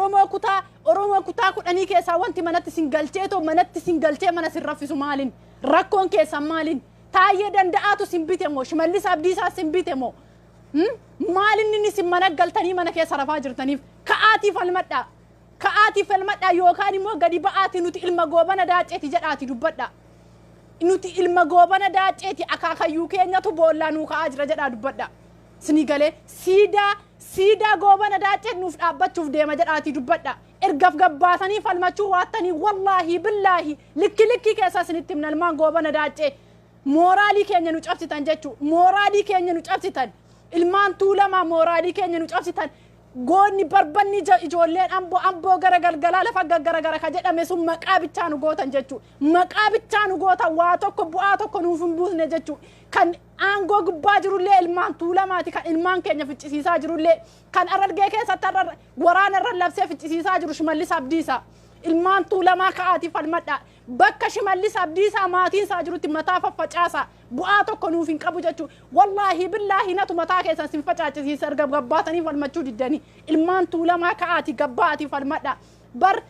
Oromoo kutaa 10 keessaa wanti manatti sin galchee too, manatti sin galchee mana sin raffisu maaliin? Rakkoon keessan maaliin? Taayyee Danda'aatu sin bite moo? Shimallis Abdiisaa sin bite moo? Maalin inni sin mana galtanii mana keessa rafaa jirtaniif? Ka'aatii falmadhaa. Ka'aatii falmadhaa, yookaan immoo gadi ba'aatii "Nuti ilma Goobana Daaceeti" jedhaati dubbadhaa. "Nuti ilma Goobana Daaceeti, akaakayyuu keenyatu boollaa nuu ka'aa jira" jedhaa dubbadhaa. Sinii galee? Siidaa Goobana Daacee nuuf dhaabbachuuf deema jedhaatii dubbadhaa. Ergaf gabbaatanii falmachuu waattanii, wallaahi billaahi, likki likkii keessaa isinitti himna. Ilmaan Goobana Daacee, mooraalii keenya nu cabsitan jechuu, mooraalii keenya nu cabsitan. Ilmaan Tuulamaa, mooraalii keenya nu cabsitan. Goonni barbanni ijoolleen Amboo gara galgalaa lafa gaggaragara ka jedhame sun maqaa bichaa nu gootan jechuu, maqaa bichaa nu gootan. Waa tokko, bu'aa tokko nuuf hin buusne jechuu. Kan aangoo gubbaa jirullee ilmaan Tuulamaati. Kan ilmaan keenya ficcisiisaa jirullee, kan Arargee keessatti waraana irra labsee ficcisiisaa jiru Shimallis Abdiisaa. Ilmaan Tuulamaa, ka'aatii falmadhaa. Bakka Shimallis Abdiisaa maatiin isaa jirutti mataa faffacaasaa. Bu'aa tokko nuuf hin qabu jechuu. Wallaahi billaahi, natu mataa keessan sin facaachisiisa erga gabbaatanii falmachuu diddanii. Ilmaan Tuulamaa, ka'aatii gabbaatii falmadhaa. Bar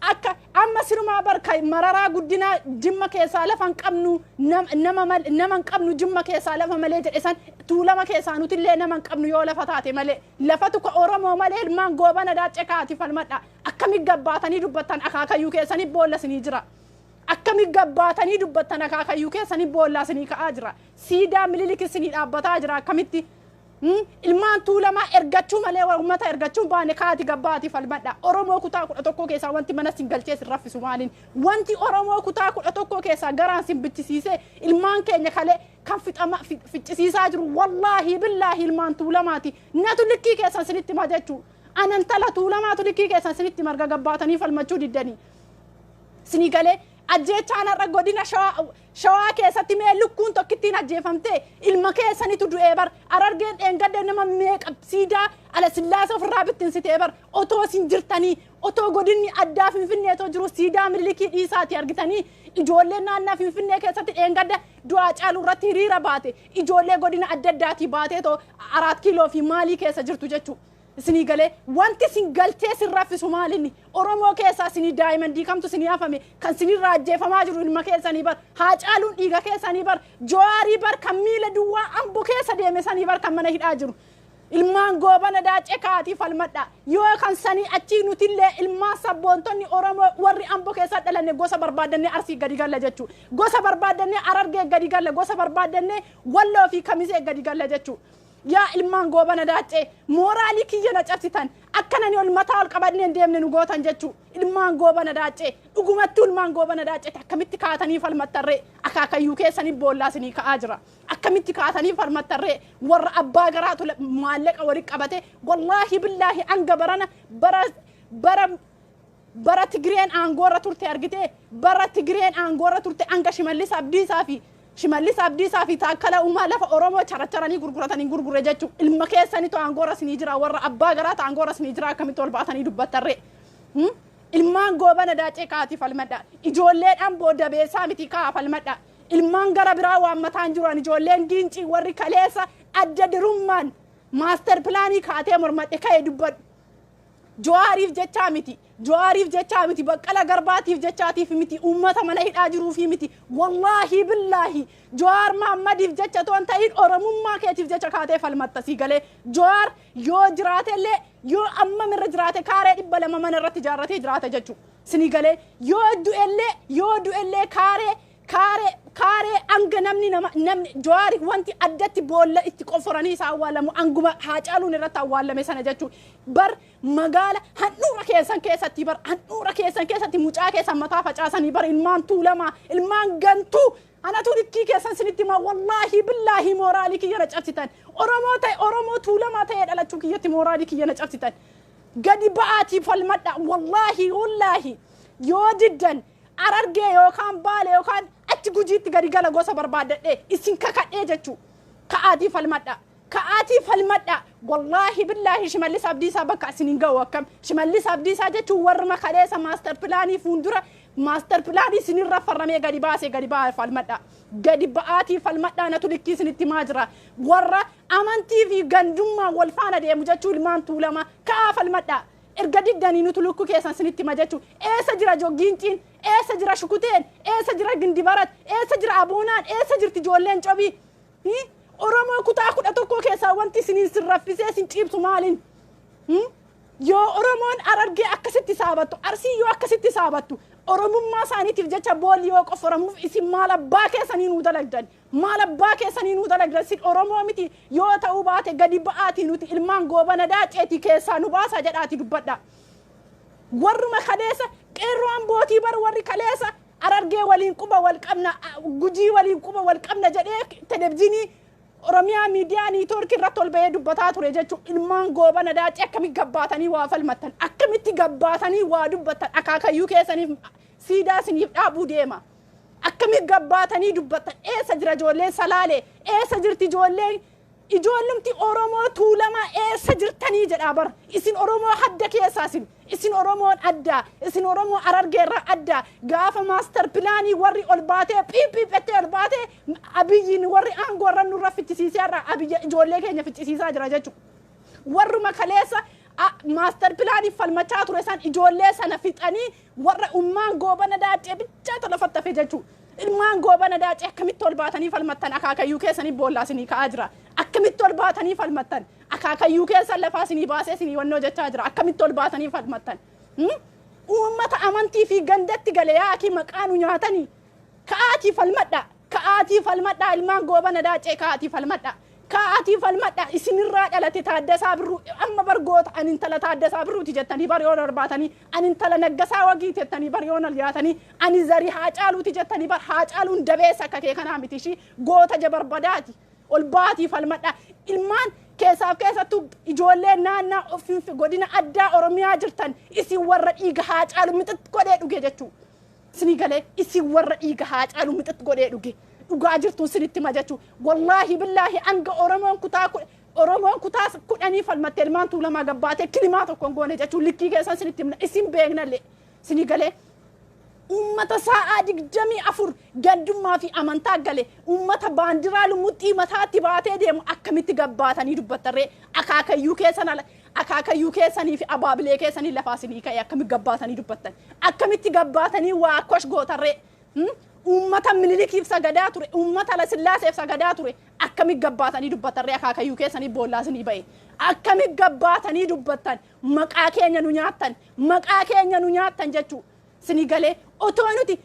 akka amma sirumaa bar Mararaa Guddinaa "Jimma keessaa lafa hin qabnu, nama hin qabnu Jimma keessaa lafa malee" jedhe san, Tuulama keessaa nutillee nama hin qabnu yoo lafa taate malee. Lafatu ka Oromoo malee. Ilmaan Goobana Daacee, ka'aatii falmadhaa. Akkami gabbaatanii dubbattan? Akaakayyuu keessanii boolla isinii jira. Akkami gabbaatanii dubbattan? Akaakayyuu keessanii boollaa isinii ka'aa jira. Siidaa Mililik isinii dhaabbataa jira akkamitti? Ilmaan Tuulamaa, ergachuu malee uummata ergachuu baane. Kaati gabbaatii falmadha. Oromoo kutaa 11 keessaa wanti mana sin galchee sin raffisu maaliin? Wanti Oromoo kutaa 11 keessaa garaan sin bichisiisee ilmaan keenya kalee kan fixama ficcisiisaa jiru, wallaahi billaahi, ilmaan Tuulamaati. Natu likkii keessan sinitti hima jechuu. Anan tala Tuulamaatu likkii keessan sinitti marga gabbaatanii falmachuu diddanii. Sinii galee? Ajjeechaan har'a godina Shawaa keessatti mee lukkuun tokkittiin ajjeefamte? Ilma keessanitu du'ee bar. Arargeen dheengadde nama meeqa siidaa Ala Sillaasee ofirraa bittinsitee bar. Otoo isin jirtanii, otoo godinni addaa Finfinnee otoo jiru, siidaa Mililikii dhiisaati argitanii, ijoolleen naannaa Finfinnee keessatti dheengadda du'aa caalu irratti hiriira baate, ijoollee godina adda addaatii baatee too Araat Kiiloo fi maalii keessa jirtu jechuudha. Isinii galee? Wanti isin galtee sin raffisu maalinni? Oromoo keessaa isinii daa'imman kamtu isinii hafame? Kan isinirraa ajjeefamaa jiru ilma keessanii bar. Haacaaluun dhiiga keessanii bar. Jawaarii bar, kan miila duwwaa Ambo keessa deeme sanii bar kan mana hidhaa jiru. Ilmaan Goobana Daacee, ka'aatii falmadha. Yoo kan sanii achii nutillee ilmaan sabboontonni Oromoo warri Ambo keessa dhalanne gosa barbaadannee Arsii gadi galla jechuu, gosa barbaadannee Arargee gadi galla, gosa barbaadannee Walloo fi Kamisee gadi galla jechuu. Yaa ilmaan Goobana Daacee, mooraalii kiyya na cabsitan. Akka nani ol mataa ol qabannee hin deemne nu gootan jechuu. Ilmaan Goobana Daacee, dhugumattuu ilmaan Goobana Daacee, akkamitti kaatanii falmattarree? Akaakayyuu keessanii boollaa isinii ka'aa jira. Akkamitti kaatanii falmattarree? Warra abbaa garaatu maallaqa walitti qabate. Wallaahi billaahi, hanga barana bara Tigireen aangoorra turte argite, bara Tigireen aangoorra turte hanga Shimallis Abdiisaa fi Taakkala Uumaa lafa Oromoo characharanii gurguratanii gurgure jechuun. Ilma keessanitu aangoorra isinii jira. Warra abbaa garaatu aangoorra isinii jira. Akkamitti ol baatanii dubbattarree? Ilmaan Goobana Daacee, ka'aatii falmadha. Ijoolleedhaan booda beesaa miti, ka'a falmadha. Ilmaan gara biraa waan mataan jiran, ijoolleen Giincii warri kaleessa adda dirummaan master planii kaatee mormadhe, ka'ee dubbadhu. Jawaariif jechaa miti. Jawaariif jechaa miti. Baqqala Garbaatiif jechaatiif miti. Uummata mana hidhaa jiruufi miti. Wallaahi billaahi, Jawaar Mahaammadiif jecha otoo hin ta'in Oromummaa keetiif jecha kaatee falmatta sii galee. Jawaar yoo jiraatellee, yoo ammam irra jiraate, kaaree 200 mana irratti ijaarratee jiraata jechuudha. Sinii galee? Yoo du'ellee kaaree hanga namni nama namni Jawaari wanti addatti boolla itti qofforanii isaa awwaalamu hanguma Haacaaluun irratti awwaalame sana jechuudha. Bar magaala handhuura keessan keessatti, bar handhuura keessan keessatti mucaa keessan mataa facaasanii bar. Ilmaan Tuulamaa, ilmaan gantuu, anatu likkii keessan sinitti himaa. Wallaahi billaahi, mooraalii kiyya na cabsitan. Oromoo ta'e, Oromoo Tuulamaa ta'ee dhalachuu kiyyatti mooraalii kiyya na cabsitan. Gadi ba'aatii falmadha. Wallaahi wallaahi, yoo diddan Arargee yookaan Baale yookaan achi Gujiitti gadi gala gosa barbaaddadhee isin kakadhee jechuu. Ka'aatii falmadha. Ka'aatii falmadha. Wallaahi billaahi, Shimallis Abdiisaa bakka isin hin ga'u. Akkam Shimallis Abdiisaa jechuun warra kaleessa master planii fuuldura master planii isinirra farramee gadi baasee. Gadi ba'aa falmadha. Gadi ba'aatii falmadhaa. Natu likkii isinitti himaa jira. Warra amantii fi gandummaa wal faana deemu jechuu. Ilmaan Tuulamaa, ka'aa falmadha. Erga diddanii nuti lukkuu keessan sinitti hima jechuudha. Eessa jira joggiinciin? Eessa jira shukuteen? Eessa jira gindibarat? Eessa jira abuunaan? Eessa jirti ijoolleen cobii? Oromoo kutaa 11 keessaa wanti isiniin sin raffisee sin ciibsu maaliin? Yoo Oromoon Harargee akkasitti saabattu, Arsii yoo akkasitti saabattu, Oromummaa isaaniitiif jecha boolli yoo qoforamuuf isin maal abbaa keessanii nuu dalagdan? Maal abbaa keessanii nuu dalagdan? Isin Oromoo miti yoo ta'uu baate gadi ba'aatii nuti ilmaan goobana daaceetii keessaa nu baasaa jedhaati dubbadha. Warruma kaleessa qeerroo ambootii bar warri kaleessa Harargee waliin quba wal qabna, Gujii waliin quba wal qabna jedhee televizyiinii Oromiyaa miidiyaa niitoorkii irratti ol ba'ee dubbataa ture jechuun ilmaan goobana daacee akkamitti gabbaatanii waa falmattan, akkamitti gabbaatanii waa dubbattan, akaakayyuu keessaniif siidaa isiniif dhaabuu deema. Akkamitti gabbaatanii dubbattan? Eessa jira ijoolleen Salaalee? Eessa jirti ijoolleen? Ijoollumti Oromoo Tuulamaa eessa jirtanii jedhaa bara. Isin Oromoo hadda keessaa isin. Isin Oromoon addaa. Isin Oromoo Harargeerraa addaa. Gaafa master plan warri ol baatee phiiphiiphettee ol baatee Abiyyiin warri aangoo irra nurra fichisiisee irraa Abiyya ijoollee keenya fichisiisaa jira jechuudha. Warruma kaleessa master plan falmachaa ture san ijoollee sana fixanii warra ummaan goobana daacee bichaa lafatti hafe jechuudha. Ilmaan goobana daacee akkamitti ol baatanii falmattan? Akaakayyuu keessanii boollaa isinii ka'aa jira. Akkamitti ol baatanii falmattan? Akaakayyuu keessan lafaa isinii baasee isinii wannoo jechaa jira. Akkamitti ol baatanii falmattan? Uummata amantii fi gandatti gale yaakii maqaa nu nyaatanii. Ka'aatii falmadha. Ka'aatii falmadha ilmaan goobana daacee, ka'aatii falmadha. Ka'aatii falmadha. Isinirraa dhalate Taaddasaa Birruu amma bargoota ani intala Taaddasaa Birruuti jettanii bar yoo barbaatanii, ani intala Naggasaa Wagiiti jettanii bar yoo yaatanii, ani zarii Haacaaluuti jettanii bar. Haacaaluun dabeessa akka kee kanaa miti, ishii goota jabarbadaati. Ol baatii falmadha. Ilmaan keessaaf keessattuu ijoollee naannaa ofiin godina addaa Oromiyaa jirtan, isin warra dhiiga Haacaalu mixit godhee dhuge jechuudha. Isinii galee, isin warra dhiiga Haacaalu mixit godhee dhuge. Dhugaa jirtuun sinitti hima jechuudha. Wallaahi billaahi hanga Oromoon kutaa 10 falmattee ilmaan Tuulamaa gabbaatee kilimaa tokko hin goone jechuun likkii keessan sinitti himna, isin beeknallee isinii galee. Uummata sa'aa 24 gandummaa fi amantaa gale, uummata baandiraa lumuxxii mataatti baatee deemu akkamitti gabbaatanii dubbattarree? Akaakayyuu keessan ala akaakayyuu keessanii fi abaabilee keessanii lafaa isinii ka'e akkamitti gabbaatanii dubbattan? Akkamitti gabbaatanii waa kosh gootarree? Uummata Minilikiif sagadaa ture, uummata Lasillaaseef sagadaa ture akkamitti gabbaatanii dubbattarree? Akaakayyuu keessanii boollaa isinii ba'e akkamitti gabbaatanii dubbattan? Maqaa keenya nu nyaattan, maqaa keenya nu nyaattan jechuudha. Sinii galee, otoo nuti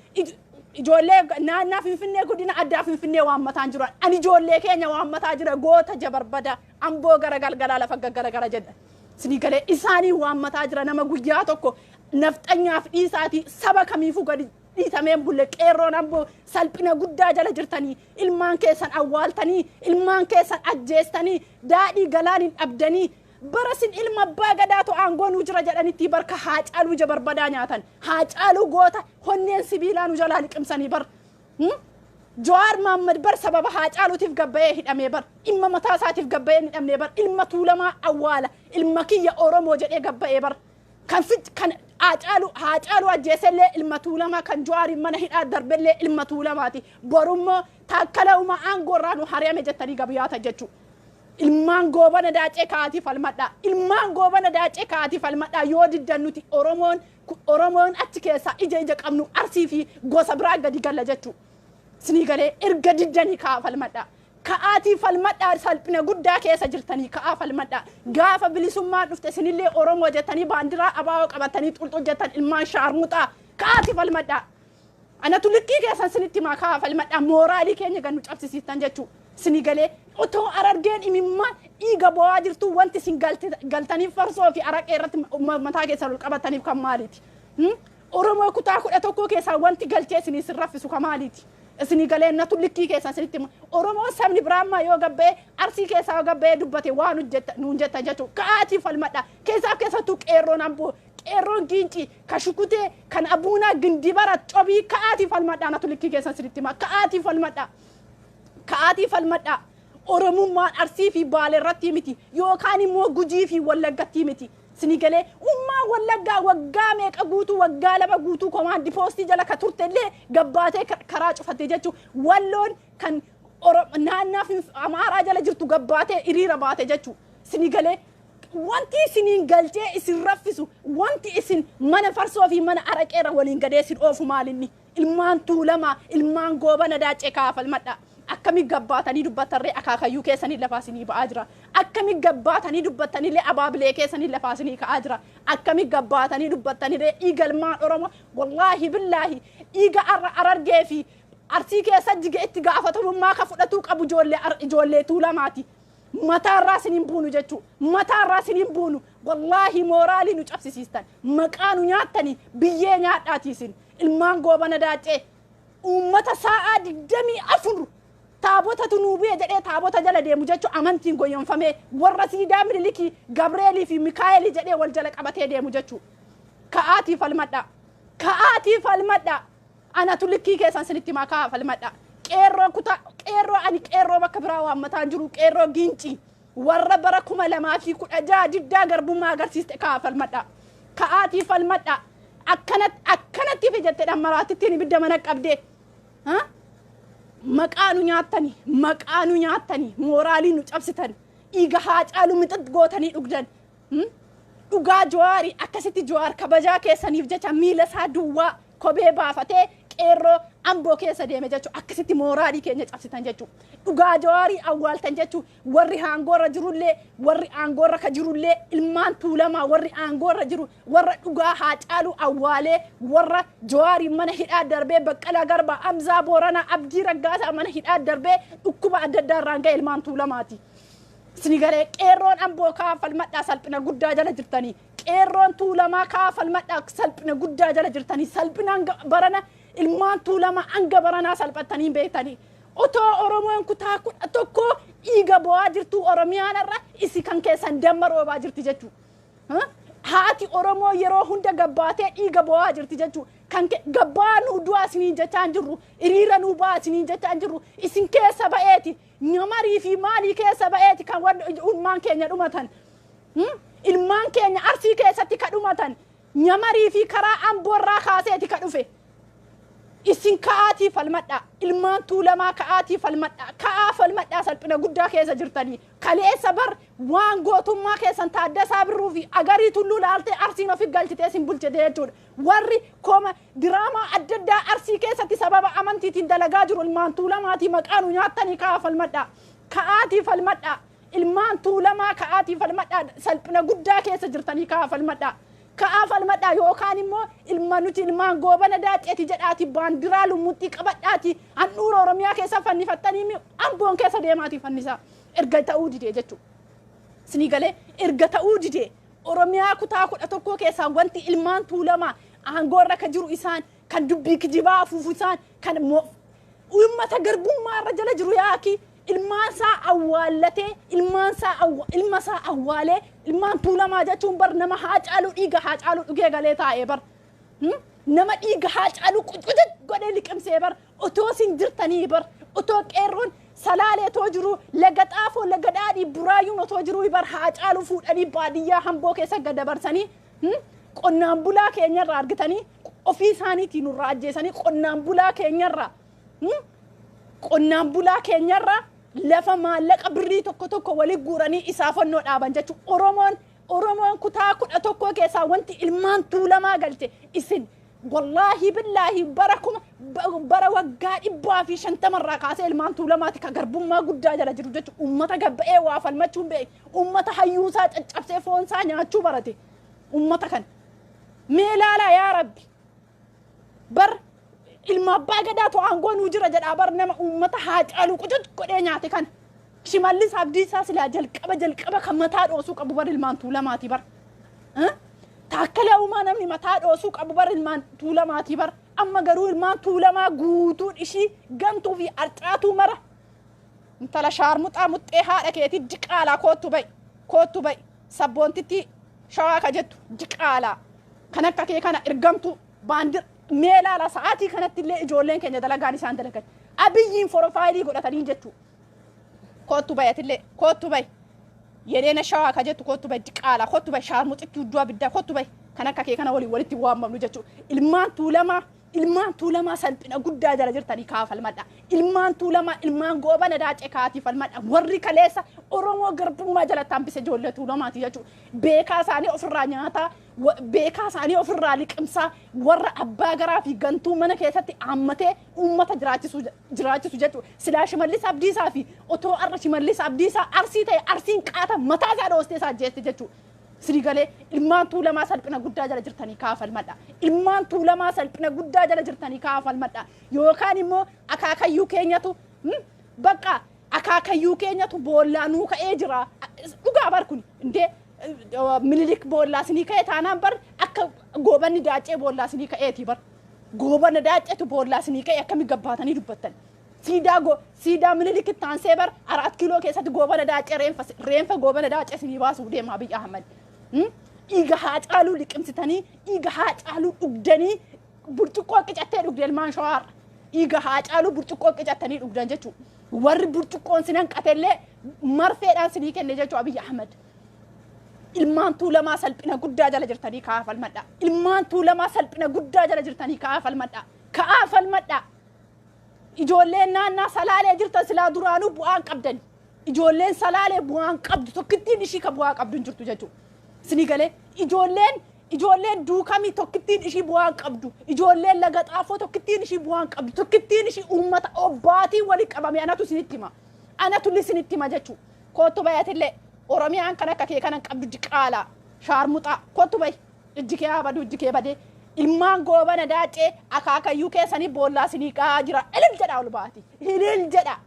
ijoollee naannaa Finfinnee, godina addaa Finfinnee waammataan jiru. Ani ijoollee keenya waammataa jira, goota jabarbada amboo gara galgalaa lafa gaggaragara jedha. Sinii galee, isaanii waammataa jira. Nama guyyaa tokko nafxanyaaf dhiisaatii saba kamiifuu gadi dhiitamee hin bulle, qeerroon amboo salphina guddaa jala jirtanii, ilmaan keessan awwaaltanii, ilmaan keessan ajjeestanii, daadhii galaan hin dhabdanii. Bara sin ilma abbaa gadaatu aangoo nu jira jedhanitti barka Haacaaluu ija barbadaa nyaatan. Haacaaluu goota honneen sibiilaa nu jalaa liqimsanii bar. Jawaar Maammad bar sababa Haacaaluutiif gabbayee hidhamee bar, dhimma mataa isaatiif gabbayee hin hidhamnee bar. Ilma Tuulamaa awwaala, ilma kiyya Oromoo jedhee gabbayee bar. Kan kan Haacaaluu ajjeesellee ilma Tuulamaa, kan Jawaariin mana hidhaa darbellee ilma Tuulamaati. Borummoo Taakkala Uumaa aangoo irraa nu hari'ame jettanii gabiyaata jechuudha. Ilmaan goobana daacee, ka'aatii falmadhaa. Ilmaan goobana daacee, ka'aatii falmadhaa. Yoo diddan nuti Oromoon achi keessaa ija ija qabnu Arsii fi gosa biraa gadi galla jechuudha. Sinii galee, erga diddanii ka'aa falmadhaa. Ka'aatii falmadhaa, salphina guddaa keessa jirtanii, ka'aa falmadhaa. Gaafa bilisummaan dhufte isinillee Oromoo jettanii baandiraa abaa'oo qabatanii xulxul jettan, ilmaan shaarmuxaa, ka'aatii falmadhaa. Anatu likkii keessan sinitti himaa, ka'aa falmadhaa, mooraalii keenya gannu cabsisiistan jechuudha. Sinii galee, otoo Harargeen imimmaan dhiiga bo'aa jirtu wanti isin galtaniif farsoo fi araqee irratti mataa keessan ol qabataniif kan maaliiti? Oromoo kutaa 11 keessaa wanti galchee isinii sin raffisu kan maaliiti? Isinii galee, natu likkii keessan isinitti hima. Oromoon sabni biraammaa yoo gabba'ee Arsii keessaa yoo gabba'ee dubbate waan nuun jettan jechuudha. Ka'aatii falmadha. Keessaaf keessattuu qeerroon Amboo, qeerroon Giincii, kan Shukutee, kan Abuunaa, Gindibara, Cobii, ka'aatii falmadha, natu likkii keessan isinitti hima. Ka'aatii falmadha. Ka'aatii falmadha. Oromummaan Arsii fi Baale irratti miti yookaan immoo Gujii fi Wallaggatti miti. Isinii galee, ummaan Wallaggaa waggaa meeqa guutuu, waggaa 2 guutuu command post jala ka turte illee gabbaatee karaa cufatte jechuudha. Walloon kan naannaa Amaaraa jala jirtu gabbaatee hiriira baate jechuudha. Isinii galee. Wanti isiniin galchee isin raffisu, wanti isin mana farsoo fi mana araqeerra waliin gadee isin oofu maalinni? Ilmaan Tuulamaa, ilmaan Goobana Daacee, ka'aa falmadhaa. Akkami gabbaatanii dubbattarree? Akaakayyuu keessanii lafaa isinii ba'aa jira. Akkami gabbaatanii dubbattanillee abaabilee keessanii lafaa isinii ka'aa jira. Akkami gabbaatanii dubbattanillee dhiiga ilmaan Oromoo, wallaahi billaahi, dhiiga Arargee fi Arsii keessa jige itti gaafatamummaa ka fudhatuu qabu ijoollee Tuulamaati. Mataarraa isiniin buunu jechuu, mataarraa isiniin buunu. Wallaahi mooraalii nu cabsisiistan, maqaa nu nyaattanii, biyyee nyaadhaati. Isin ilmaan Goobana Daacee, uummata sa'aa 24 taabotatu nuu bu'e jedhee taabota jala deemu jechuu, amantiin goyyomfamee warra siidaa Minilikii, Gabreelii fi Mikaa'elii jedhee wal jala qabatee deemu jechuu. Ka'aatii falmadhaa, ka'aatii falmadhaa. Anatu likkii keessan sinitti himaa, ka'aa falmadhaa. Qeerroo kutaa qeerroo, ani qeerroo bakka biraa waammataan jiru, qeerroo Giincii warra bara 2016 diddaa garbummaa agarsiiste, ka'aa falmadhaa, ka'aatii falmadhaa. Akkanatti akkanatti fi jette dhammaraatittiin ibidda mana qabdee. Maqaa nu nyaattani, maqaa nu nyaattani, mooraalii nu cabsitan, dhiiga Haacaaluu mixit gootanii dhugdan. Dhugaa Jawaarii akkasitti, Jawaar kabajaa keessaniif jecha miila isaa duwwaa kophee baafatee qeerroo Amboo keessa deeme jechuudha. Akkasitti mooraalii keenya cabsitan jechuudha. Dhugaa Jawaarii awwaaltan jechuudha. Warri aangoorra jirullee, warri aangoorra ka jirullee, ilmaan Tuulamaa warri aangoorra jiru, warra dhugaa Haacaaluu awwaalee, warra Jawaarii mana hidhaa darbee, Baqqalaa Garbaa, Amzaa Booranaa, Abdii Raggaasaa mana hidhaa darbee dhukkuba adda addaa irraan ga'e ilmaan Tuulamaati. Isini galee? Qeerroon Amboo, kaa falmadhaa, salphina guddaa jala jirtanii. Qeerroon Tuulamaa, kaa falmadhaa, salphina guddaa jala jirtanii. Salphina hanga barana ilmaan Tuulamaa hanga baranaa salphattanii hin beektanii. Otoo Oromoon kutaa 11 dhiiga bo'aa jirtu, Oromiyaan irra isi kan keessan damma roobaa jirti jechuudha. Haati Oromoo yeroo hunda gabbaatee dhiiga bo'aa jirti jechuudha. Kan gabbaa nuu du'aa isiniin jechaa hin jirru. Hiriira nuu ba'aa isiniin jechaa hin jirru. Isin keessa ba'eeti. Nyamarii fi maalii keessa ba'eeti kan ilmaan keenya dhumatan. Ilmaan keenya Arsii keessatti ka dhumatan. Nyamarii fi karaa Amboorraa kaaseeti ka dhufe. Isin ka'aatii falmadhaa. Ilmaan Tuulamaa, ka'aatii falmadhaa. Ka'aa falmadhaa, salphina guddaa keessa jirtanii. Kaleessa bar waan gootummaa keessan Taaddasaa Birruu fi Agarii Tulluu laaltee Arsiin ofi galchitee isin bulchite jechuudha. Warri koma diraamaa adda addaa Arsii keessatti sababa amantiitiin dalagaa jiru ilmaan Tuulamaatii. Maqaa nu nyaattanii, ka'aa falmadhaa. Ka'aatii falmadhaa. Ilmaan Tuulamaa, ka'aatii falmadhaa, salphina guddaa keessa jirtanii, ka'aa falmadhaa. Ka'aa falmadhaa, yookaan immoo ilma nuti ilmaan Goobana Daaceeti jedhaati baandiraa lummuxxii qabadhaati handhuura Oromiyaa keessa fannifattanii Amboon keessa deemaatii fannisaa. Erga ta'uu didee jechuudha. Isinii galee? Erga ta'uu didee, Oromiyaa kutaa 11 keessaa wanti ilmaan Tuulamaa aangoo irra ka jiru isaan, kan dubbii kijibaa afuufu isaan, kan uummata garbummaa irra jala jiru yaaki ilmaan isaa awwaallatee, ilmaan isaa, ilma isaa awwaalee. Ilmaan Tuulamaa jechuun bar nama Haacaaluu, dhiiga Haacaaluu dhugee galee taa'ee bar. Nama dhiiga Haacaaluu qucucut godhee liqimsee bar. Otoo isin jirtanii bar, otoo qeerroon Salaalee otoo jiru, Laga Xaafoo, Laga Dhaadhii, Buraayyuun otoo jiruu bar Haacaaluu fuudhanii baadiyyaa Hamboo keessa gad dabarsanii, qonnaan bulaa keenyarraa argitanii ofii isaaniitiin nurraa ajjeesanii, qonnaan bulaa keenyarraa lafa maallaqa birrii tokko tokko walii guuranii isaafannoo dhaaban jechuudha. Oromoon kutaa 11 keessaa wanti ilmaan Tuulamaa galche isin, wallaahi billaahi, bara kuma bara waggaa 150rraa kaasee ilmaan Tuulamaati ka garbummaa guddaa jala jiru jechuudha. Uummata gabba'ee waa falmachuun beeku. Uummata hayyuusaa caccabsee foonsaa nyaachuu barate. Uummata kana. Mee ilaalaa, yaa Rabbi. Bar ilma abbaa gadaatu aangoo nuu jira jedhaa bar, nama uummata Haacaaluu qucuc godhee nyaate kana. Shimallis Abdiisaa silaa jalqaba jalqaba kan mataa dhoosuu qabu bar ilmaan Tuulamaati bar. Taakkala Uumaa namni mataa dhoosuu qabu bar ilmaan Tuulamaati bar. Amma garuu ilmaan Tuulamaa guutuun ishii gantuu fi arcaatuu mara. Intala shaarmuxaa muxxee haadha keetii diqaalaa, koottu ba'i, koottu ba'i. Sabboontitti Shawaa ka jettu diqaalaa. Kan akka kee kana ergamtuu baandir mee ilaala, sa'aatii kanatti illee ijoolleen keenya dalagaan isaan dalagan. Abiyyiin profile godhatanii jechuu. Koottu ba'i, atillee koottu ba'i. Yereena Shawaa ka jettu koottu ba'i, diqaalaa koottu ba'i, shaarmuxitti hudduu abiddaa koottu ba'i. Kan akka kee kana waliin walitti waamamnu jechuudha. Ilmaan Tuulamaa Ilmaan Tuulamaa salphina guddaa jala jirtanii ka'aa falmadha. Ilmaan Tuulamaa, ilmaan Goobana Daacee ka'aatii falmadha. Warri kaleessa Oromoo garbummaa jalatti hambise ijoollee Tuulamaati jechuudha. Beekaa isaanii ofirraa nyaataa, beekaa isaanii ofirraa liqimsaa, warra abbaa garaa fi gantuu mana keessatti haammatee uummata jiraachisu jechuudha. Silaa Shimallis Abdiisaa fi otoo har'a Shimallis Abdiisaa Arsii ta'e, Arsiin qaata mataa isaa dhoostee isaa ajjeeste jechuudha. Sini galee? Ilmaan Tuulamaa salphina guddaa jala jirtanii ka'aa falmadha. Ilmaan Tuulamaa salphina guddaa jala jirtanii ka'aa falmadha. Yookaan immoo akaakayyuu keenyatu bakka akaakayyuu keenyatu boollaa nuu ka'ee jira. Dhugaa bar kun indee Minilik boollaa sinii ka'e taanaan bar akka Goobanni Daacee boollaa sinii ka'eeti bar. Goobana Daaceetu boollaa sinii ka'e, akkami gabbaatanii dubbattan? Siidaa Minilikitti aansee bar Araat Kiiloo keessatti Goobana Daacee, reenfa Goobana Daacee sinii baasuuf deema Abiy Ahmad. Dhiiga Haacaaluu liqimsitanii, dhiiga Haacaaluu dhugdanii, burcuqqoo qicattee dhugde ilmaan Shawaarra. Dhiiga Haacaaluu burcuqqoo qicattanii dhugdan jechuudha. Warri burcuqqoon sinan qatellee marfeedhaan sinii kenne jechuudha Abiy Ahmad. Ilmaan Tuulamaa salphina guddaa jala jirtanii ka'aa falmadha. Ilmaan Tuulamaa salphina guddaa jala jirtanii ka'aa falmadha. Ka'aa falmadha. Ijoolleen naannaa Salaalee jirtan silaa duraanuu bu'aan qabdani. Ijoolleen Salaalee bu'aan qabdu, tokkittiin ishii ka bu'aa qabdu hin jirtu jechuudha. Sinii galee? Ijoolleen Duukamii tokkittiin ishii bu'aan qabdu. Ijoolleen Laga Xaafoo tokkittiin ishii bu'aan qabdu. Tokkittiin ishii uummata obbaatii waliin qabame anatu isinitti hima. Anatu isinitti hima jechuudha. Kootu bayatillee Oromiyaan kan akka kee kanan qabdu diqaalaa shaarmuxaa, kootu bayi, ijji kee haa badu, ijji kee badee. Ilmaan Goobana Daacee akaakayyuu keessanii boollaa sinii qa'aa jira. Ilil jedhaa ol ba'aati. Ilil jedhaa.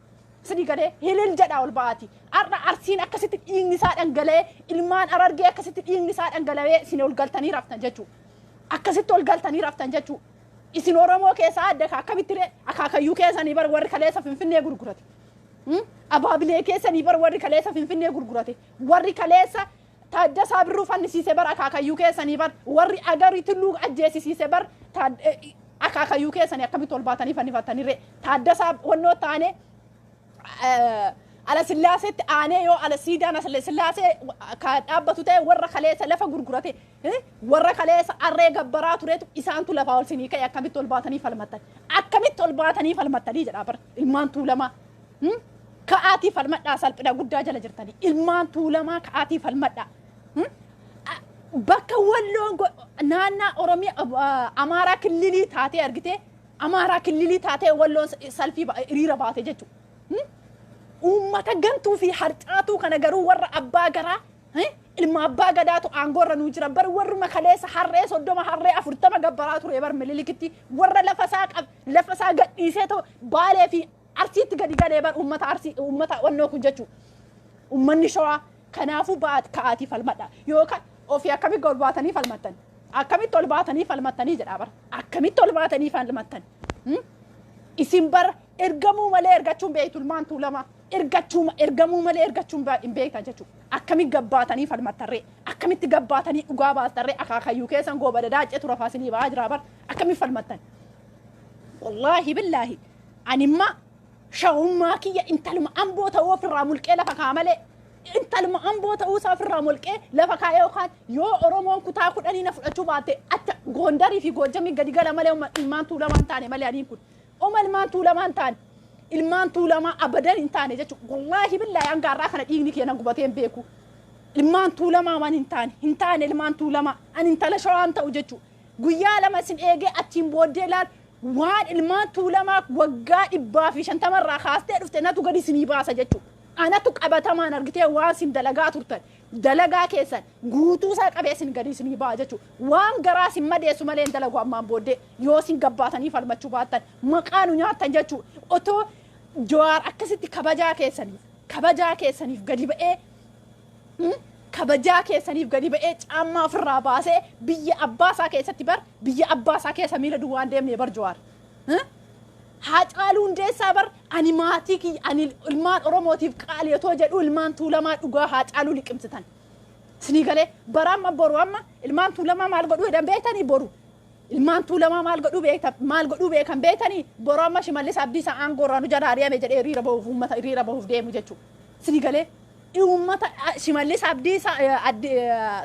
Sinii galee? Ilil jedhaa ol ba'aati. Har'a Arsiin akkasitti dhiigni isaa dhangala'ee, ilmaan Harargee akkasitti dhiigni isaa dhangala'ee, isin ol galtanii raftan jechuudha. Akkasitti ol galtanii raftan jechuudha. Isin Oromoo keessaa adda akkamitti ree? Akaakayyuu keessanii bar warri kaleessa Finfinnee gurgurate. Abaabilee keessanii bar warri kaleessa Finfinnee gurgurate. Warri kaleessa Taaddasaa Birruu fannisiise bar akaakayyuu keessanii bar. Warri Agarii Tulluu ajjeesisiise bar akaakayyuu keessanii, akkamitti ol baatanii fannifattanii ree? Taaddasaa wannoo taane Alasillaaseetti aanee yoo ala siidaan Alasillaasee ka dhaabbatu ta'e, warra kaleessa lafa gurgurate, warra kaleessa arree gabbaraa turetu isaantu lafaa ol sinii ka'e, akkamitti ol baatanii falmattan? Akkamitti ol baatanii falmattanii jedhaa bar ilmaan Tuulamaa. Ka'aatii falmadhaa, salphina guddaa jala jirtanii. Ilmaan Tuulamaa ka'aatii falmadhaa. Bakka Walloon naannaa Oromiyaa Amaaraa killilii taatee argitee, Amaaraa killilii taatee Walloon salfii hiriira baate jechuudha. Uummata gantuu fi harcaatuu kana garuu warra abbaa garaa, ilma abbaa gadaatu aangoorra nuu jira bar, warruma kaleessa harree 30, harree 40 gabbaraa ture bar Mililikiti, warra lafa isaa qab lafa isaa gadhiisee ta'u Baalee fi Arsiitti gadi galee bar uummata Arsii, uummata wannoo kun jechuudha. Uummanni Shawaa kanaafuu ba'aat ka'aatii falmadha. Yookaan ofii akkamitti ol baatanii falmattan? Akkamitti ol baatanii falmattanii jedhaa bara. Akkamitti ol baatanii falmattan? Isin bara ergamuu malee ergachuun beektu, ilmaan Tuulamaa. Ergachuu, ergamuu malee ergachuun hin beektan jechuudha. Akkamitti gabbaatanii falmattarree? Akkamitti gabbaatanii dhugaa baastarree? Akaakayyuu keessan Goobana Daacee rafaa isinii ba'aa jira bara. Akkamitti falmattan? Wallaahi billaahi animma shawummaa kiyya intaluma Amboo ta'uu ofirraa mulqee lafa kaa malee, intaluma Amboo ta'uu isaa ofirraa mulqee lafa kaa'ee, yookaan yoo Oromoon kutaa 10 na fudhachuu baatte acha Goondarii fi Goojjamii gadi gala malee ilmaan Tuulamaa hin taane malee, aniin kun oma ilmaan Tuulamaa hin taane, ilmaan Tuulamaa abadan hin taane jechuudha. Wallaahi billaahi hanga har'aa kana dhiigni kiyya na gubatee hin beeku. Ilmaan Tuulamaa waan hin taane, hin taane ilmaan Tuulamaa, ani intala Shawaan ta'u jechuudha. Guyyaa 2 isin eegee achiin booddee laal waan ilmaan Tuulamaa waggaa 150rraa kaastee dhufte natu gadi isinii baasa jechuudha. Anatu qabatamaan argitee waan isin dalagaa turtan, dalagaa keessan guutuu isaa qabee isin gadi isinii ba'a jechuudha. Waan garaa isin madeessu malee hin dalagu ammaan booddee yoo isin gabbaatanii falmachuu baattan, maqaa nu nyaattan jechuudha. Otoo Jawaar akkasitti kabajaa keessaniif gadi ba'ee, kabajaa keessaniif gadi ba'ee caammaa ofirraa baasee biyya abbaa isaa keessatti bar, biyya abbaa isaa keessa miila duwwaan deemne bar Jawaar. Haacaaluu Hundeessaa bar ani maatii kiyya, ani ilmaan Oromootiif qaalii otoo jedhu, ilmaan Tuulamaa dhugaa Haacaaluu liqimsitan. Sinii galee? Bara amma boru amma ilmaan Tuulamaa maal godhuu jedhan beektanii? Boru ilmaan Tuulamaa maal godhuu beektan, maal godhuu beekan beektanii? Boru amma Shimallis Abdiisaa aangoo irraa nu jala ari'ame jedhee hiriira bahuuf, uummata hiriira bahuuf deemu jechuudha. Sinii galee? Uummata Shimallis Abdiisaa,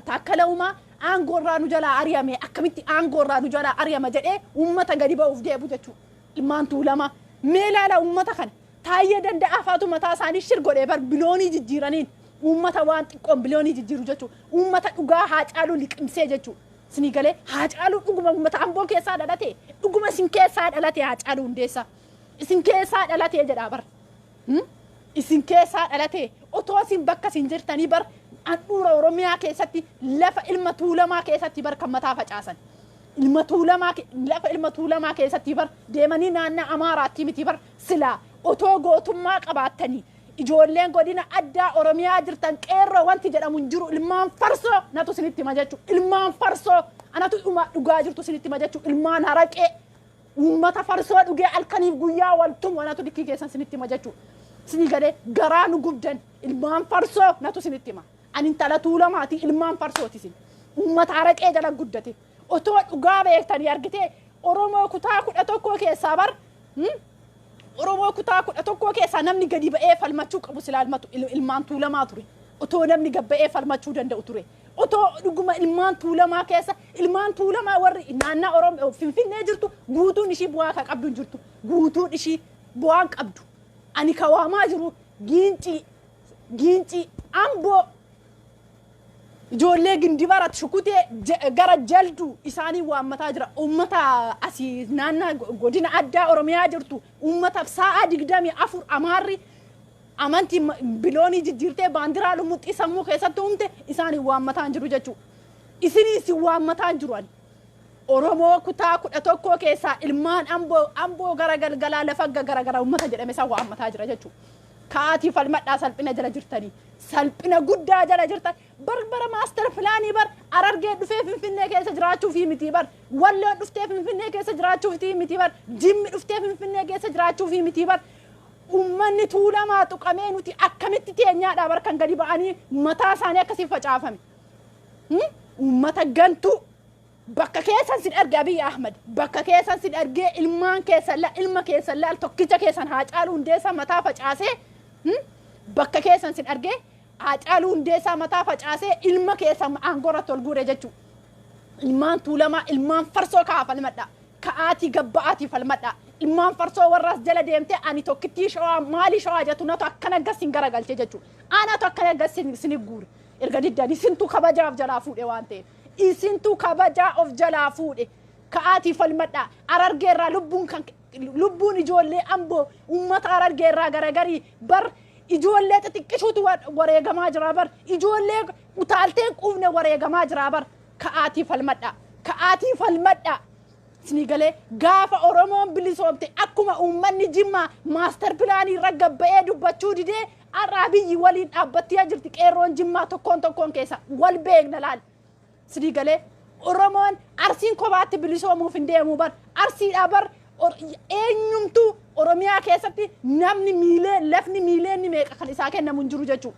Taakkala Uumaa Aangoo irraa nu jalaa ari'ame, akkamitti aangoo irraa nu jalaa ari'ama jedhee uummata gadi ba'uuf deebu jechuudha. Ilmaan Tuulamaa mee ilaala uummata kana. Taayyee Danda'aa faatu mataa isaanii shir godhee bar biloonii jijjiiraniin uummata waan xiqqoon biloonii jijjiiru jechuudha. Uummata dhugaa Haacaaluu liqimsee jechuudha. Isinii galee? Haacaaluu dhuguma uummata Amboo keessaa dhalate, dhuguma isin keessaa dhalate. Haacaaluu Hundeessaa isin keessaa dhalate jedhaa bar. Isin keessaa dhalate. Otoo isin bakka isin jirtanii bar handhuura Oromiyaa keessatti, lafa ilma Tuulamaa keessatti bar kan mataa facaasan. Ilma Tuulamaa, lafa ilma Tuulamaa keessatti bar deemanii naannaa Amaaraatti miti bar. Silaa otoo gootummaa qabaattanii, ijoolleen godina addaa Oromiyaa jirtan, qeerroo wanti jedhamu hin jiru. Ilmaan farsoo natu isinitti hima jechuudha. Ilmaan farsoo anatu dhugaa jirtu isinitti hima jechuudha. Ilmaan haraqee, uummata farsoo dhugee halkaniif guyyaa waltumu anatu likkii keessan isinitti hima jechuudha. Isinii galee? Garaa nu gubdan. Ilmaan farsoo natu isinitti hima. Ani intala Tuulamaati, ilmaan farsooti isin. Uummata haraqee jala guddate. Otoo dhugaa beektanii argitee Oromoo kutaa 11 keessaa bar, Oromoo kutaa 11 keessaa namni gadi ba'ee falmachuu qabu silaa ilmaan Tuulamaa ture. Otoo namni gad ba'ee falmachuu danda'u ture. Otoo dhuguma ilmaan Tuulamaa keessa, ilmaan Tuulamaa warri naannaa Oromoo Finfinnee jirtu guutuun ishii bu'aa kan qabdu hin jirtu. Guutuun ishii bu'aan qabdu. Ani ka waamaa jiru Giincii, Giincii, Amboo, ijoollee Gindibarat, Shukutee, gara Jalduu isaanii waammataa jira. Uummata asii naannaa godina addaa Oromiyaa jirtu, uummataaf sa'a 24 Amaarri amantii biloonii jijjiirtee baandiraa lumuxxii sammuu keessatti uumte isaanii waammataa hin jiru jechuudha. Isinii isin waammataa hin jiru ani. Oromoo kutaa 11 keessaa ilmaan Amboo, Amboo gara galgalaa lafa gara gara uummata jedhame isaan waammataa jira jechuudha. Ka'aatii falmadhaa, salphina jala jirtanii. Salphina guddaa jala jirtan. Barbara master planii bar Arargee dhufee Finfinnee keessa jiraachuufii miti bar. Walloon dhuftee Finfinnee keessa jiraachuufii miti bar. Jimmi dhuftee Finfinnee keessa jiraachuufii miti bar. Uummanni Tuulamaa tuqamee nuti akkamitti teenyaadhaa bar kan gadi ba'anii mataa isaanii akkasii facaafame. Uummata gantuu. Bakka keessan sin arge Abiy Ahmad. Bakka keessan sin argee ilmaan keessan la ilma keessan laal tokkicha keessan Haacaaluu Hundeessaa mataa facaasee, bakka keessan sin argee Haacaaluu Hundeessaa mataa facaasee ilma keessan aangoo irratti ol guure jechuudha. Ilmaan Tuulamaa, ilmaan farsoo, ka'aa falmadhaa. Ka'aatii gabba'aatii falmadhaa. Ilmaan farsoo warraas jala deemtee ani tokkittii Shawaa maalii Shawaa jettu natu akkana gas sin garagalche jechuudha. Anatu akkana gas sin guure. Erga diddanii isintu kabajaaf jalaa fuudhe waan ta'eef. Isintu kabajaa of jalaa fuudhe. Ka'aatii falmadhaa. Arargeerraa lubbuun kan lubbuun ijoollee Amboo, uummata Arargeerraa garagarii bar ijoollee xixiqqishuutu wareegamaa jira bar, ijoollee utaalteen quufne wareegamaa jira bar. Ka'aatii falmadhaa. Ka'aatii falmadhaa. Isinii galee? Gaafa Oromoon bilisoomte, akkuma uummanni Jimmaa master planii irra gabba'ee dubbachuu didee, har'a Abiyyi waliin dhaabbattee jirti qeerroon Jimmaa tokkoon tokkoon keessa wal beekna laal. Isinii galee? Oromoon Arsiin kophaatti bilisoomuuf hin deemu bar. Arsiidhaa bar eenyumtuu Oromiyaa keessatti namni miilee lafni miileenni meeqa kan isaa kennamu hin jiru jechuudha.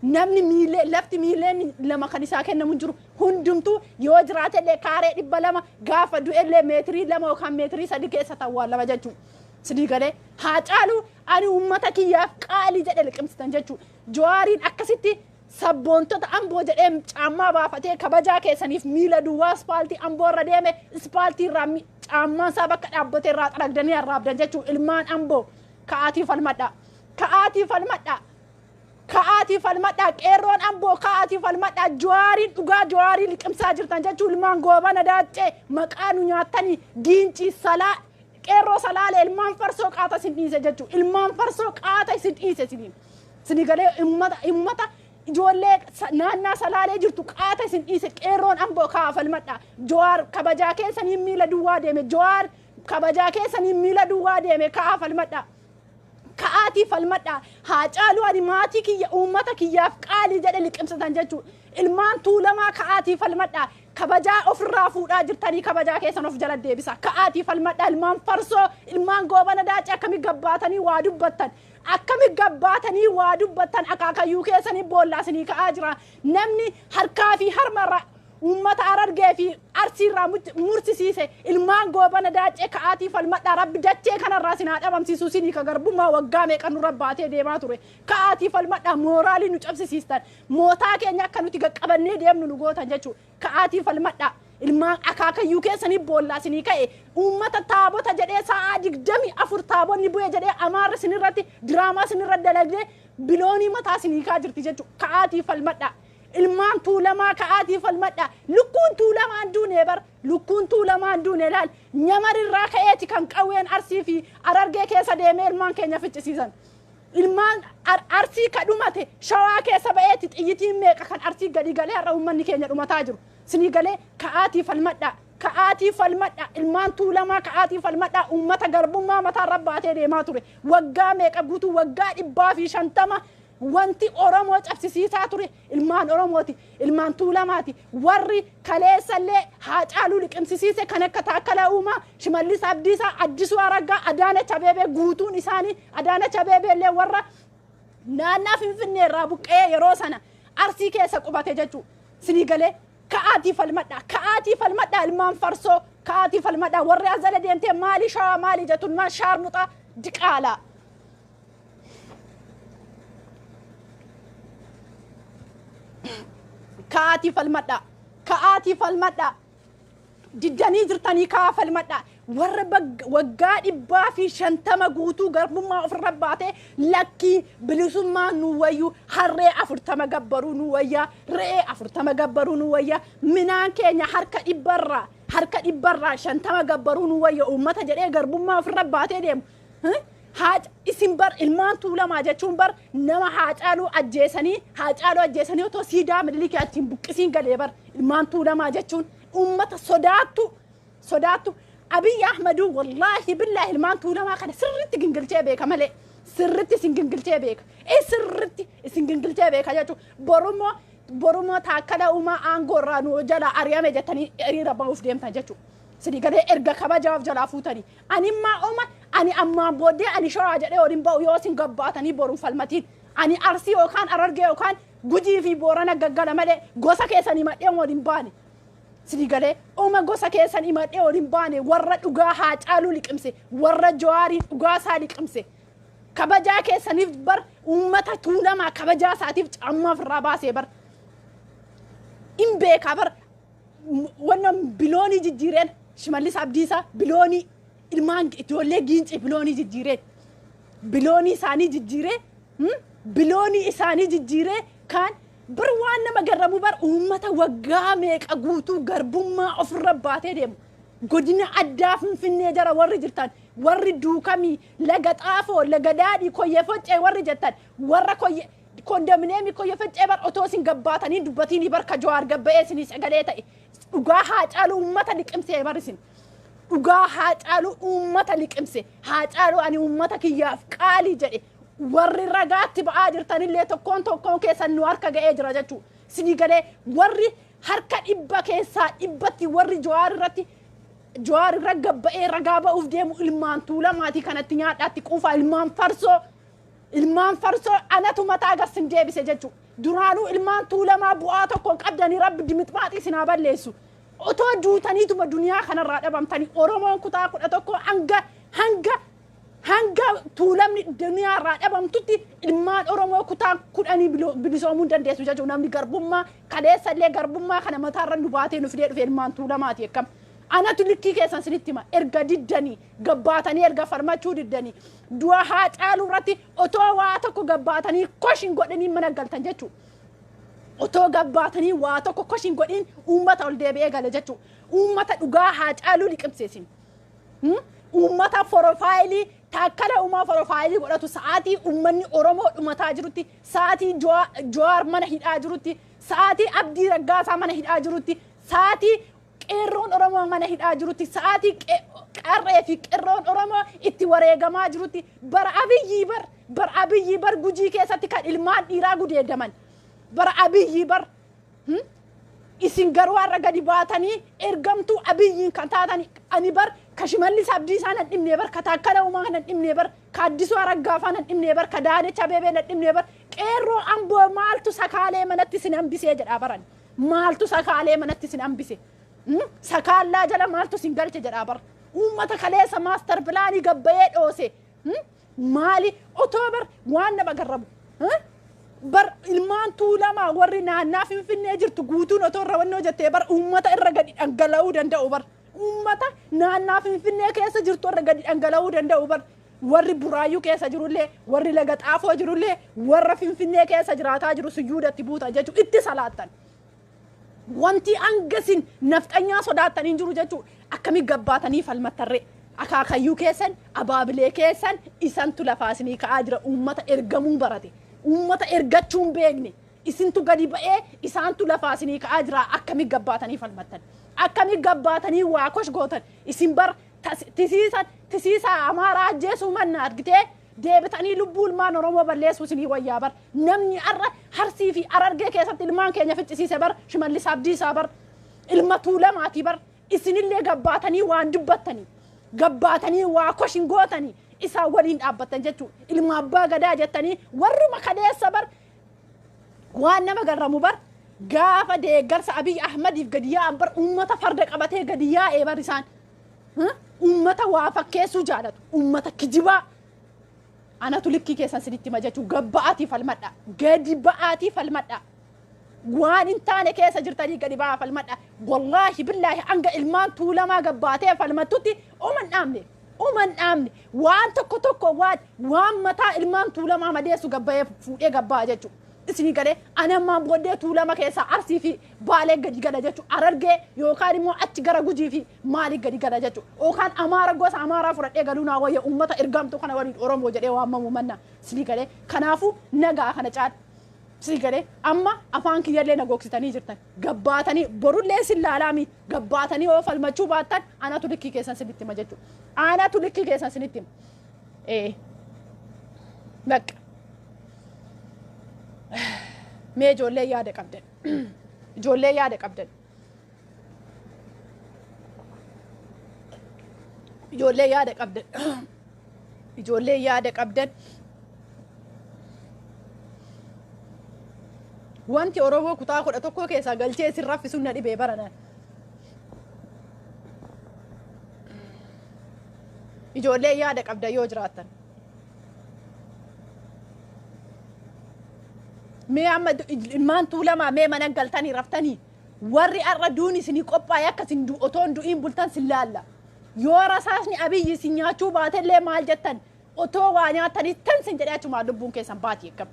Namni miilee lafti miileen 2 kan isaa kennamu hin jiru. Hundumtuu yoo jiraatellee kaaree 200, gaafa du'ellee meetirii 2 yookaan meetirii 3 keessa tawwaalama jechuudha. Isinii galee? Haacaaluu ani uummata kiyyaaf qaalii jedhe liqimsitan jechuudha. Jawaariin akkasitti sabboontota Amboo jedhee caammaa baafatee kabajaa keessaniif miila duwwaa ispaaltii Amboo irra deeme, ispaaltii irraa caammaan isaa bakka dhaabbate irraa xaragdanii arraabdan jechuudha. Ilmaan Amboo, ka'aatii falmadhaa. Ka'aatii falmadhaa. Ka'aatii falmadhaa. Qeerroon Amboo, ka'aatii falmadhaa. Jawaariin dhugaa Jawaarii liqimsaa jirtan jechuun ilmaan Goobana Daaccee maqaa nu nyaattanii. Giincii, Salaa, qeerroo Salaalee, ilmaan farsoo qaata isin dhiise jechuudha. Ilmaan farsoo qaata isin dhiise isiniin. Isinii galee? Ummata ijoollee naannaa Salaalee jirtu qaata isin dhiise. Qeerroon Amboo, ka'aa falmadhaa. Jawaar kabajaa keessaniin miila duwwaa deeme. Jawaar kabajaa keessaniin miila duwwaa deeme. Ka'aa falmadhaa. Ka'aatii falmadhaa. Haacaaluu ani maatii kiyya, uummata kiyyaaf qaalii jedhe liqimsatan jechuudha. Ilmaan Tuulamaa, ka'aatii falmadhaa. Kabajaa ofirraa fuudhaa jirtanii, kabajaa keessan of jala deebisa. Ka'aatii falmadhaa. Ilmaan farsoo, ilmaan Goobana Daacee, akkami gabbaatanii waa dubbattan? Akkami gabbaatanii waa dubbattan? Akaakayyuu keessanii boollaa isinii ka'aa jira. Namni harkaa fi harma irraa Uummata Harargee fi Arsiirraa mursisiise. Ilmaan Goobana Daaccee, ka'aatii falmadhaa. Rabbi dachee kanarraa sin haa dhabamsiisu. Sinii ka garbummaa waggaa meeqa nurra baatee deemaa ture. Ka'aatii falmadhaa. Mooraalii nu cabsisiistan, mootaa keenya akka nuti qaqqabannee deemnu nu gootan jechuudha. Ka'aatii falmadhaa. Ilmaan akaakayyuu keessanii boollaa sinii ka'e. Uummata taabota jedhee, sa'aa 24 taabonni bu'e jedhee, amaarri sinirratti diraamaa sinirra dalagdee biloonii mataa sinii kaa jirti jechuudha. Ka'aatii falmadhaa. Ilmaan Tuulamaa, ka'aatii falmadhaa. Lukkuun Tuulamaan duune bar, lukkuun Tuulamaan duune. Laal, nyamarirraa ka'eeti kan qawween Arsii fi Harargee keessa deemee ilmaan keenya ficcisiisan. Ilmaan Arsii ka dhumate Shawaa keessa ba'eeti. Xiyyitiin meeqa kan Arsii gadi galee har'a uummanni keenya dhumataa jiru. Sinii galee? Ka'aatii falmadhaa, ka'aatii falmadhaa. Ilmaan Tuulamaa, ka'aatii falmadhaa. Uummata garbummaa mataa baatee deemaa ture waggaa meeqa guutuu, waggaa 150, wanti Oromoo cabsisiisaa ture ilmaan Oromooti, ilmaan Tuulamaati. Warri kaleessallee Haacaaluu liqimsisiise kan akka Taakkalaa Uumaa, Shimallis Abdiisaa, Addisuu Araggaa, Adaanach Abeebee guutuun isaanii, Adaanach Abeebee illee warra naannaa Finfinnee irraa buqqee yeroo sana Arsii keessa qubate jechuu. Sinii galee? Ka'aatii falmadhaa, ka'aatii falmadhaa. Ilmaan farsoo, ka'aatii falmadhaa. Warri azala deemtee maali Shawaa maali jettu, ilmaan shaarmuxaa diqaalaa. Ka'aatii falmadhaa, ka'aatii falmadhaa. Diddanii jirtanii, ka'aa falmadhaa. Warra waggaa 150 guutuu garbummaa ofirra baatee, lakkii, bilisummaa nu wayyu, harree 40 gabbaruu nu wayyaa, re'ee 40 gabbaruu nu wayyaa, minaan keenya harka dhibbarraa 50 gabbaruu nu wayya uummata jedhee garbummaa ofirra baatee deemu. Haa isin bar, ilmaan Tuulamaa jechuun bar nama Haacaaluu ajjeesanii, Haacaaluu ajjeesanii otoo siidaa Minilikii achiin buqqisiin galee bar. Ilmaan Tuulamaa jechuun uummata sodaattu, sodaattu. Abiyyi Ahmaduu, wallaahi billaahi, ilmaan Tuulamaa kana sirritti gingilchee beeka malee, sirritti isin gingilchee beeka, sirritti isin gingilchee beeka jechuun. Borumoo Taakkala Uumaa aangoo irraa nu jala ari'ame jettanii hiriira ba'uuf deemtan jechuudha. Sidii galee? Erga kabajaaf jalaa fuutanii. Ani immaa oma ani ammaan booddee ani Shawaa jedhee waliin ba'u yoo isin gabbaatanii boruun falmatiin. Ani Arsii yookaan Harargee yookaan Gujii fi Boorana gaggala malee gosa keessan himadhee waliin baane. Sidii galee? Oma gosa keessan himadhee waliin baane. Warra dhugaa Haacaaluu liqimse, warra Jawaarii dhugaa isaa liqimse. Kabajaa keessaniif bar uummata Tuulamaa kabajaa isaatiif caammaa ofirraa baasee bar. In beekaa bar. Wanna biloonii jijjiireen Shimallis Abdiisaa, biloonii ilmaan ijoollee Giincii biloonii jijjiireen, biloonii isaanii jijjiiree, biloonii isaanii jijjiiree. Kaan bar waan nama garramu bar, uummata waggaa meeqa guutuu garbummaa ofirra baatee deemu. Godina addaa Finfinnee jara warri jirtan, warri Duukamii, Laga Xaafoo, Laga Daadhii, Koyyee Foccee warri jettan, warra koyyee kondominiyeemii Koyyee Foccee bar, otoo isin gabbaatanii dubbatiin bar ka Jawaar gabba'ee isinii sagalee ta'e dhugaa Haacaaluu uummata liqimsee bar. Isin dhugaa Haacaaluu uummata liqimse, Haacaaluu ani uummata kiyyaaf qaalii jedhe, warri ragaatti ba'aa jirtanillee tokkoon tokkoon keessan nu harka ga'ee jira jechuudha. Sinii galee? Warri harka dhibba keessaa dhibbatti warri Jawaar irratti, Jawaar irra gabba'ee ragaa ba'uuf deemu ilmaan Tuulamaatii. Kanatti nyaadhaatti quufaa. Ilmaan farsoo, ilmaan farsoo, anatu mataa garsin deebise jechuudha. Duraanuu ilmaan Tuulamaa bu'aa tokko hin qabdanii. Rabbi dimixmaaxii isin haa balleessu. Otoo duutaniituma duniyaa kanarraa dhabamtanii, Oromoon kutaa 11 hanga Tuulamni duniyaa irraa dhabamtutti ilmaan Oromoo kutaa 10 bilisoomuu hin dandeessu jechuudha. Namni garbummaa kaleessa illee garbummaa kana mataarra nu baatee nu fidee dhufe ilmaan Tuulamaati akkam. Anatu likkii keessan sinitti hima. Erga diddanii gabbaatanii, erga falmachuu diddanii, du'a Haacaaluu irratti otoo waa tokko gabbaatanii koshin godhanii mana galtan jechuudha. Otoo gabbaatanii waa tokko koshin godhin uummata ol deebi'ee gale jechuudha. Uummata dhugaa Haacaaluu liqimseesin. Uummata profile Taakkala Uumaa profile godhatu, sa'aatii uummanni Oromoo dhumataa jirutti, sa'aatii Jawaar mana hidhaa jirutti, sa'aatii Abdii Raggaasaa mana hidhaa jirutti, sa'aatii qeerroon Oromoo mana hidhaa jirutti, sa'aatii qarree fi qeerroon Oromoo itti wareegamaa jirutti, bara Abiyyii bar, bara Abiyyii bar Gujii keessatti kan ilmaan dhiiraa gudeedaman bara Abiyyii bar. Isin garuu har'a gadi baatanii ergamtuu Abiyyiin kan taatan, ani bar ka Shimallis Abdiisaa nan dhibnee bar, ka Taakkala Uumaa nan dhibnee bar, ka Addisuu Araggaafaa nan dhibnee bar, ka Adaanech Abeebee nan dhibnee bar. Qeerroo Amboo, maaltu sakaalee manatti isin hambisee jedhaa baran. Maaltu sakaalee manatti isin hambise? Sakaallaa jala maaltu isin galche jedhaa bar. Uummata kaleessa master planii gabbayee dhoose. Maali otoo bar waan nama garrabu. Bar ilmaan Tuulamaa warri naannaa Finfinnee jirtu guutuun otoo irra wannoo jettee bar uummata irra gadi dhangala'uu danda'u bar. Uummata naannaa Finfinnee keessa jirtu irra gadi dhangala'uu danda'u bar. Warri Buraayyuu keessa jirullee, warri Laga Xaafoo jirullee, warra Finfinnee keessa jiraataa jiru sujuudatti buuta jechuun itti salaattan. Wanti hangasin nafxanyaa sodaattan hin jiru jechuudha. Akkamii gabbaatanii falmattarree? Akaakayyuu keessan, abaabilee keessan isantu lafaa isinii ka'aa jira. Uummata ergamuu barate. Uummata ergachuu hin beekne. Isintu gadi ba'ee isaantu lafaa isinii ka'aa jira. Akkamii gabbaatanii falmattan? Akkamii gabbaatanii waa kosh gootan? Isin bar tisiisa tisiisa Amaaraa ajjeesuu manna argitee deebitanii lubbuu ilmaan Oromoo balleessuu isinii wayyaa bar. Namni har'a Harsii fi Harargee keessatti ilmaan keenya ficcisiise bar Shimallis Abdiisaa bar. Ilma Tuulamaatii bar. Isinillee gabbaatanii waan dubbattanii, gabbaatanii waa koshin gootanii isaan waliin dhaabbattan jechuudha. Ilma abbaa gadaa jettanii warruma kaleessa bar waan nama garramu bar gaafa deeggarsa Abiy Ahmadiif gadi yaa'an bar uummata farda qabatee gadi yaa'ee bar isaan. Uummata waa fakkeessuu jaalatu. Uummata kijibaa. Anatu likkii keessan sinitti hima jechuu, gabba'aatii falmadha. Gadi ba'aatii falmadha. Waan hin taane keessa jirtanii gadi ba'aa falmadha. Wallaahi billaahi hanga ilmaan Tuulamaa gabbaatee falmattutti uma hin dhaabne. Uma hin dhaabne. Waan tokko tokko waan mataa ilmaan Tuulamaa madeessu gabbayee fuudhee gabbaa jechuudha. Isinii galee ani ammaan booddee Tuulama keessaa Arsii fi Baalee gadi gala jechuudha. Harargee yookaan immoo achi gara Gujii fi maalii gadi gala jechuudha. Yookaan Amaara gosa Amaaraa fudhadhee galuu naa wayya uummata ergamtuu kana waliin Oromoo jedhee waamamu manna. Isinii galee kanaafuu nagaa kana caala. Isinii galee amma afaan kiyyallee na gogsitanii jirtan. Gabbaatanii borullee sin laalaami, gabbaatanii yoo falmachuu baattan anatu likkii keessan sinitti hima jechuudha. Anatu likkii keessan sinitti hima. Ee. Bakka. Mee ijoollee yaada qabdan. Ijoollee yaada qabdan. Ijoollee yaada qabdan. Ijoollee yaada qabdan. Wanti Oromoo kutaa 11 keessaa galchee isin raffisuun na dhibee baranaan. Ijoollee yaada qabdan yoo jiraattan. Mee amma ilmaan Tuulamaa mee mana galtanii raftanii warri har'a duun isinii qophaa'e akka isin otoo hin du'iin bultan sin laalla. Yoo rasaasni Abiyyi isin nyaachuu baatellee maal jettan, otoo waa nyaattanii tan sin jedhee achumaan lubbuun keessan baati eeggam.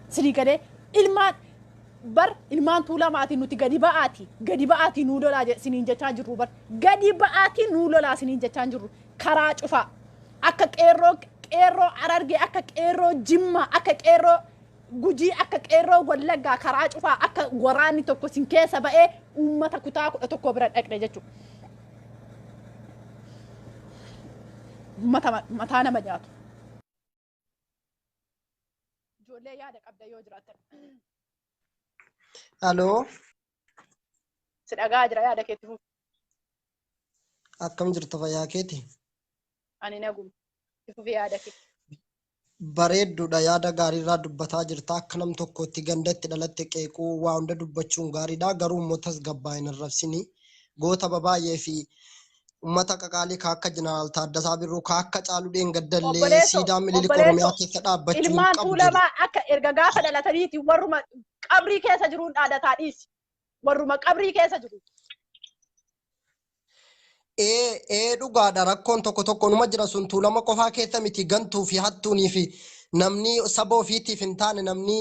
Isinii galee ilmaan bar ilmaan Tuulamaatiin nuti gadi ba'aati, gadi ba'aatii nuu lolaa isiniin jechaa jirru bar, gadi ba'aatii nuu lolaa isiniin jechaa jirru. Karaa cufaa akka qeerroo, qeerroo Harargee, akka qeerroo Jimmaa, akka qeerroo Gujii, akka qeerroo Wallaggaa karaa cufaa akka waraanni tokko isin keessa ba'ee uummata kutaa 11 bira dhaqne jechuudha. Uummata mataa nama nyaatu. Ijoollee yaada qabda yoo jiraattan. Aloo. Si dhagaa jira, yaada keetti fufi. Akkam jirta, fayyaa keeti? Ani naguma. Itti fufi yaada kee. Bareedduudha, yaada gaariirraa dubbataa jirta. Akka nam tokkootti gandatti dhalatte qeequu, waa hunda dubbachuun gaariidha. Garuu immoo tasgabbaa'in hin arrabsini. Goota babaay'ee fi uummata qaqaalii ka akka Jeneraal Taaddasaa Birruu, ka akka Caaluu Dheengaddallee Obboleessoo, siidaa Minilik obboleessoo, Oromiyaa keessa dhaabbachuu hin ilmaan qabu jedhe. Tuulamaa akka erga gaafa dhalataniiti warruma qabrii keessa jiruun dhaadataa dhiisi. Warruma qabrii keessa jiru. Ee, dhugaadha, rakkoon tokko tokko numa jira. Sun Tuulama qofaa keessa miti. Gantuu fi hattuunii fi namni saba ofiitiif hin taane, namni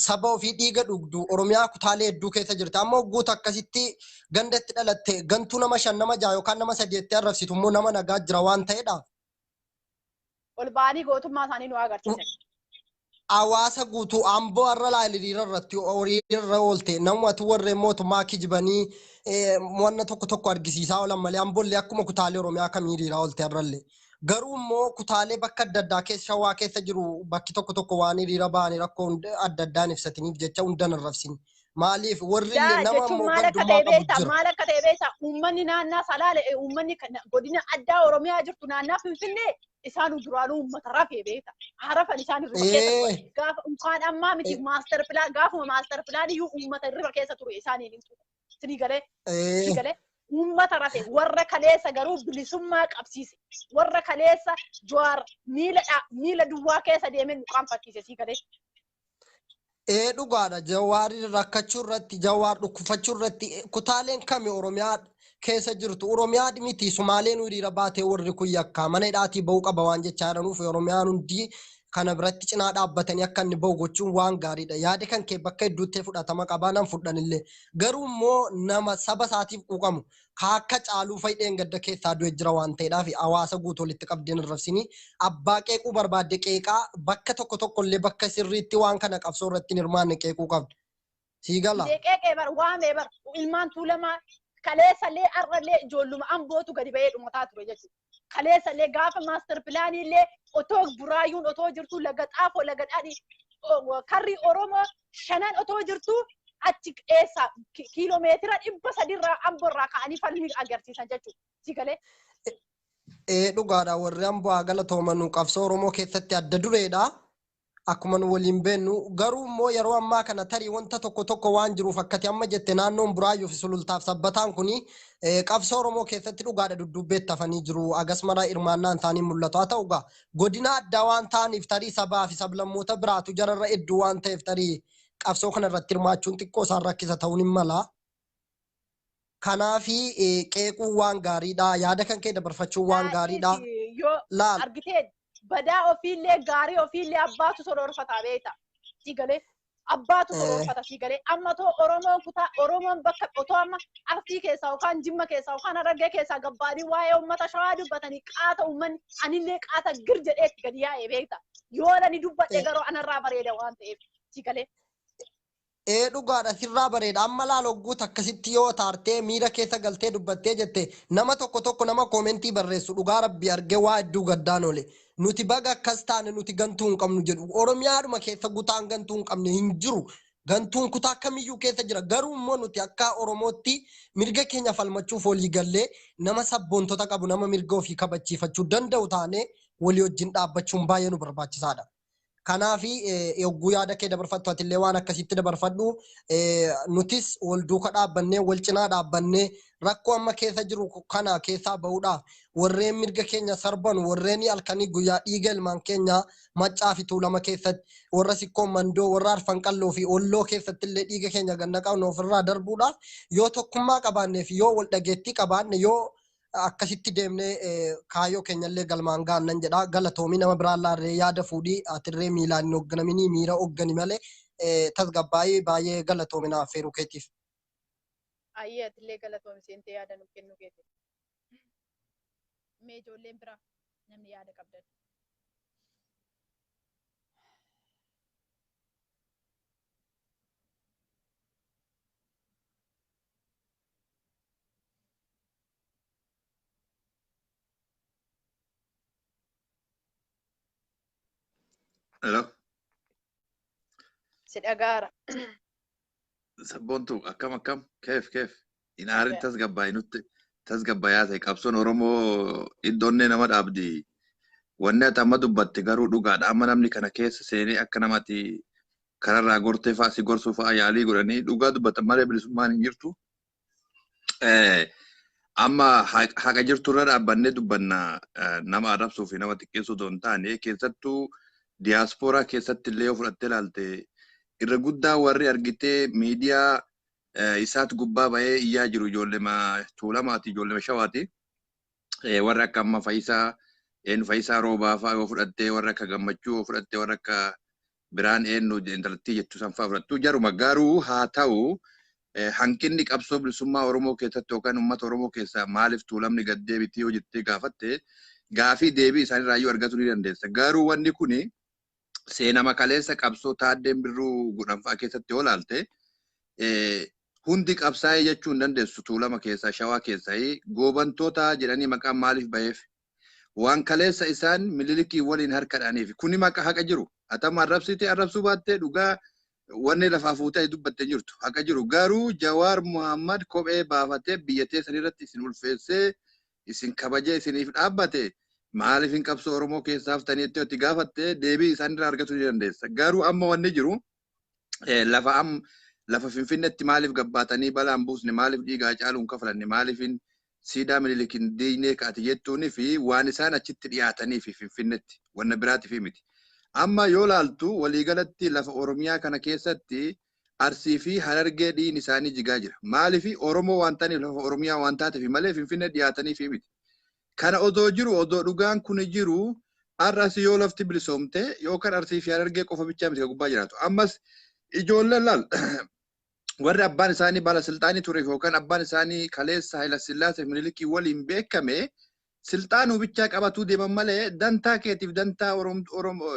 saba ofii dhiiga dhugdu Oromiyaa kutaalee hedduu keessa jirti. Amma guutu akkasitti gandatti dhalatte gantuu nama shan, nama jaha yookaan nama sadiitti arrabsitu immoo nama nagaa jira waan ta'edha. Ol ba'anii gootummaa isaanii nu agarsiisan. Hawaasa guutuu Amboo har'a laal, hiriira irratti hiriira oolte. Namumatu warreen mootummaa kijibanii wanna tokko tokko argisiisaa oolan malee Amboollee akkuma kutaalee Oromiyaa kamii hiriiraa oolte har'allee. Garuu immoo kutaalee bakka adda addaa keessa, Shawaa keessa jiru, bakki tokko tokko waan hiriira ba'anii rakkoo adda addaan ibsatiniif jecha hundan arrabsin. Maaliif warri Daa illee nama jechuun immoo maal akka gandummaa ta'e qabu beektaa? jira. Maal akka ta'e beektaa? Uummanni naannaa Salaale, uummanni godina addaa Oromiyaa jirtu naannaa Finfinnee Isaan duraanuu uummata rafee beekta. Harafan isaan hirriba keessa ture. Gaafa unkaan ammaa miti master plan, gaafuma master plan iyyuu uummata hirriba keessa ture isaaniin hin ture. Sinii galee? Sinii galee? Uummata rafe. Warra kaleessa garuu bilisummaa qabsiise. Warra kaleessa Jawaar miila miila duwwaa keessa deemee nu qaanfachiise, sii galee? Ee, dhugaadha. Jawaar rakkachuu irratti, Jawaar dhukkubfachuu irratti, kutaaleen kami Oromiyaa keessa jirtu? Oromiyaa miti, Sumaaleen hiriira baatee warri kun yakkaa mana hidhaatii bahuu qaba waan jechaa jedhanuuf, Oromiyaan hundi kana biratti cinaa dhaabbatanii akka inni bahu gochuun waan gaariidha. Yaadi kan kee bakka hedduutti fudhatama qabaa, nan fudhanillee. Garuu immoo nama saba isaatiif quuqamu ka akka Caaluu fa'i gadda keessaa du'e jira waan ta'eedhaaf, hawaasa guutuu walitti qabdeen hin rabsinii. Abbaa qeequu barbaadde qeeqaa, bakka tokko tokko illee bakka sirriitti waan kana qabsoo irratti hin hirmaanne qeequu qabda. Sii gala? Qeeqee bar, waamee bar, ilmaan Tuulamaa kaleessallee arrallee ijoolluma Ambootu gadi ba'ee dhumataa ture jechuudha. Kaleessallee gaafa master planii illee otoo Buraayyuun otoo jirtu, Laga Xaafoo, Laga Dhaadhii, karri Oromoo shanan otoo jirtu, achi eessa kiiloomeetira 300rraa Amboorraa ka'anii falmii agarsiisan jechuudha. Si galee? Ee, dhugaadha. Warri Amboo haa galatoomanuu, qabsoo Oromoo keessatti adda dureedha. Akkuma nu waliin beennu, garuu immoo yeroo ammaa kana tarii wanta tokko tokko waan jiruuf, akkati amma jette, naannoon Buraayyuu fi Sulultaaf Sabbataan kuni qabsoo Oromoo keessatti dhugaadha dudduubbeetti hafanii jiru. Agas mara hirmaannaan isaanii mul'atu. Haa ta'u gaa, godina addaa waan ta'aniif, tarii sabaa fi sablammoota biraatu jararra hedduu waan ta'eef, tarii qabsoo kana irratti hirmaachuun xiqqoo isaan rakkisa ta'uun hin mala. Kanaafi qeequun waan gaariidha. Yaada kan kee dabarfachuun waan gaariidha. Yoo argitee, badaa ofiillee gaarii ofiillee abbaatu soroorfata beekta. Si galee? Abbaatu soroorfata, si galee? Amma too Oromoon kutaa Oromoon bakka otoo amma Arsii keessaa yookaan Jimma keessaa yookaan Harargee keessaa gabbaanii waa'ee uummata Shawaa dubbatanii, qaata uummanni anillee qaata gir jedheetti gadi yaa'ee beekta. Yoo ani dubbadhe garuu anarraa bareeda waan ta'eef, si galee? Ee, dhugaadha, sirraa bareeda. Amma laal, hogguut akkasitti yoo taartee miira keessa galtee dubbattee jette, nama tokko tokko nama commentii barreessu dhugaa Rabbii argee waa hedduu gaddaan oole. Nuti baga akkas taane, nuti gantuu hin qabnu jedhu. Oromiyaadhuma keessa kutaan gantuu hin qabne hin jiru. Gantuun kutaa kamiyyuu keessa jira. Garuu immoo nuti akka Oromootti mirga keenya falmachuuf walii gallee, nama sabboontota qabu, nama mirga ofii kabachiifachuu danda'u taanee walii wajjin dhaabbachuun baay'ee nu barbaachisaadha. Kanaafi yogguu yaada kee dabarfattu atillee waan akkasitti dabarfadhu. Nutis wal duuka dhaabbannee, wal cinaa dhaabbannee, rakkoo amma keessa jiru kana keessaa bahuudhaaf, warreen mirga keenya sarban, warreen halkanii guyyaa dhiiga ilmaan keenya Maccaa fi Tuulama keessatti, warra Sikkoo Mandoo, warra Arfan Qalloo fi Olloo keessatti illee dhiiga keenya ganna qabnu ofirraa darbuudhaaf, yoo tokkummaa qabaannee fi yoo wal dhageettii qabaanne, yoo akkasitti deemnee kaayyoo keenyallee galmaan gaannan jedha. Galatoomii. Nama biraan laarree yaada fuudhii, atirree miilaan hin hoogganamini, miira hooggani malee, tasgabbaa'ii. Baay'ee galatoomi naaf affeeruu keetiif. Ayyee, atillee galatoomi, seentee yaada nuuf kennuu keetiif. Mee ijoolleen biraa namni yaada qabdan. Hello. Si dhagaara. Sabboontu, akkam akkam, keef keef? Hin aarin, tasgabbaa'e, nutti tasgabbaa'aa ta'e. Qabsoon Oromoo iddoonnee nama dhaabdi. Wanni ati amma dubbatte garuu dhugaadha. Amma namni kana keessa seenee akka namati kararraa gortee fa'aa si gorsuu fa'aa yaalii godhanii, dhugaa dubbatan malee bilisummaan hin jirtu. Amma haqa jirturra dhaabbannee dubbanna, nama arrabsuu fi nama xiqqeessuu osoo hin taane. Keessattuu diyaaspooraa keessatti illee yoo fudhattee ilaalte, irra guddaa warri argitee miidiyaa isaat gubbaa bahee iyyaa jiru ijoollee Tuulamaati, ijoollee Shawaati. Warri akka amma Fayisaa, eenyu, Fayisaa Roobaa fa'aa yoo fudhattee, warri akka Gammachuu yoo fudhattee, warri akka biraan eenyu intalattii jettu san fa'aa fudhattu jaruma. Garuu haa ta'u, hanqinni qabsoo bilisummaa Oromoo keessatti yookaan uummata Oromoo keessaa maaliif Tuulamni gad deebitii yoo jettee gaafatte, gaafii deebii isaanirraayyuu argachuu ni dandeessa. Garuu wanni kuni seenama kaleessa qabsoo Taaddeen Birruu godhan fa'aa keessatti yoo ilaalte, hundi qabsaa'ee jechuu hin dandeessu. Tuulama keessaa, Shawaa keessaa goobantoota jedhanii maqaan maaliif baheef? Waan kaleessa isaan Mililikii waliin harka dha'aniif. Kuni maqa haqa jiru. Atama arrabsite arrabsuu baattee, dhugaa wanni lafaa fuutee dubbattee jirtu haqa jiru. Garuu Jawaar Muhammad kophee baafatee biyya teessan irratti isin ulfeessee, isin kabajee, isiniif dhaabbate. Maaliif hin qabsoo Oromoo keessaa haftanii jettee itti gaafatte, deebii isaan irraa argachuu ni dandeessa. Garuu amma wanni jiru lafa am lafa Finfinneetti maaliif gabbaatanii balaan buusne, maaliif dhiigaa caaluun kafalanne, maaliif hin siidaa Minilik hin diignee kaati jettuunii fi waan isaan achitti dhiyaatanii fi Finfinneetti wanna biraatiif miti. Amma yoo laaltu, waliigalatti lafa Oromiyaa kana keessatti Arsii fi Harargee dhiigni isaanii jigaa jira. Maaliif? Oromoo waan ta'aniif, lafa Oromiyaa waan taateef malee Finfinnee dhiyaataniif miti. Kana odoo jiru, odoo dhugaan kun jiru, har'as yoo lafti bilisoomte yookaan Arsii fi Harargee qofa bichaa miti gubbaa jiraatu. Ammas ijoolleen laal, warri abbaan isaanii baala silxaanii ture yookaan abbaan isaanii kaleessa Hayila Sillaasee Minilikii waliin beekame silxaanuu bichaa qabatuu deeman malee dantaa keetiif, dantaa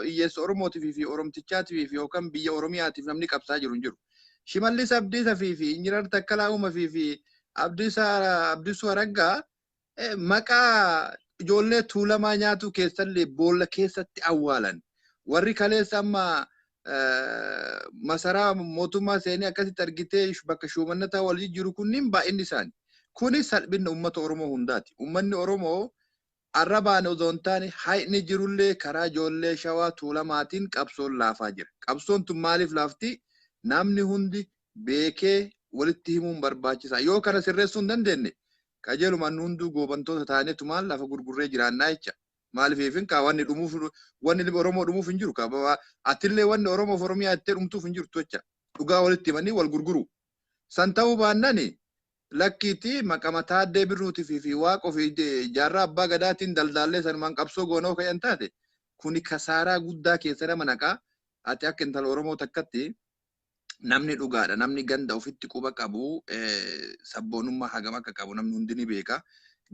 hiyyeessa Oromootiif fi Oromtichaatiif fi yookaan biyya Oromiyaatiif namni qabsaa jiru hin jiru. Shimallis Abdiisaa fi Injinar Takkalaa Uumaa fi Abdiisuu Araggaa maqaa ijoollee Tuulamaa nyaatu keessallee boolla keessatti awwaalan. Warri kaleessa amma masaraa mootummaa seenee akkasitti argitee bakka shuumannataa wal jijjiiru kunniin baay'inni isaanii. Kuni salphina uummata Oromoo hundaati. Uummanni Oromoo arrabaan osoo hin taane hayni jirullee karaa ijoollee Shawaa Tuulamaatiin qabsoon laafaa jira. Qabsoon tun maaliif laafti? Namni hundi beekee walitti himuun barbaachisaa. Yoo kana sirreessuu hin dandeenye, qajeelumaan hunduu goobantoota taanetumaan lafa gurgurree jiraannaa jecha. Maaliif hin kaa wanni dhumuuf, wanni Oromoo dhumuuf hin jiru. Atillee wanni Oromoof Oromiyaa ittee dhumtuuf hin jirtu jecha. Dhugaa walitti himanii wal gurguru. San ta'uu baannani lakkiitti maqama Taaddee Birruutii fi Waaqoo fi Jaarraa Abbaa Gadaatiin daldaallee sanumaan qabsoo goonoo ka'an taate, kuni kasaaraa guddaa keessa nama naqaa. Ati akka intala Oromoo takkatti namni dhugaadha. Namni ganda ofitti quba qabu sabboonummaa hagam akka qabu namni hundi ni beeka.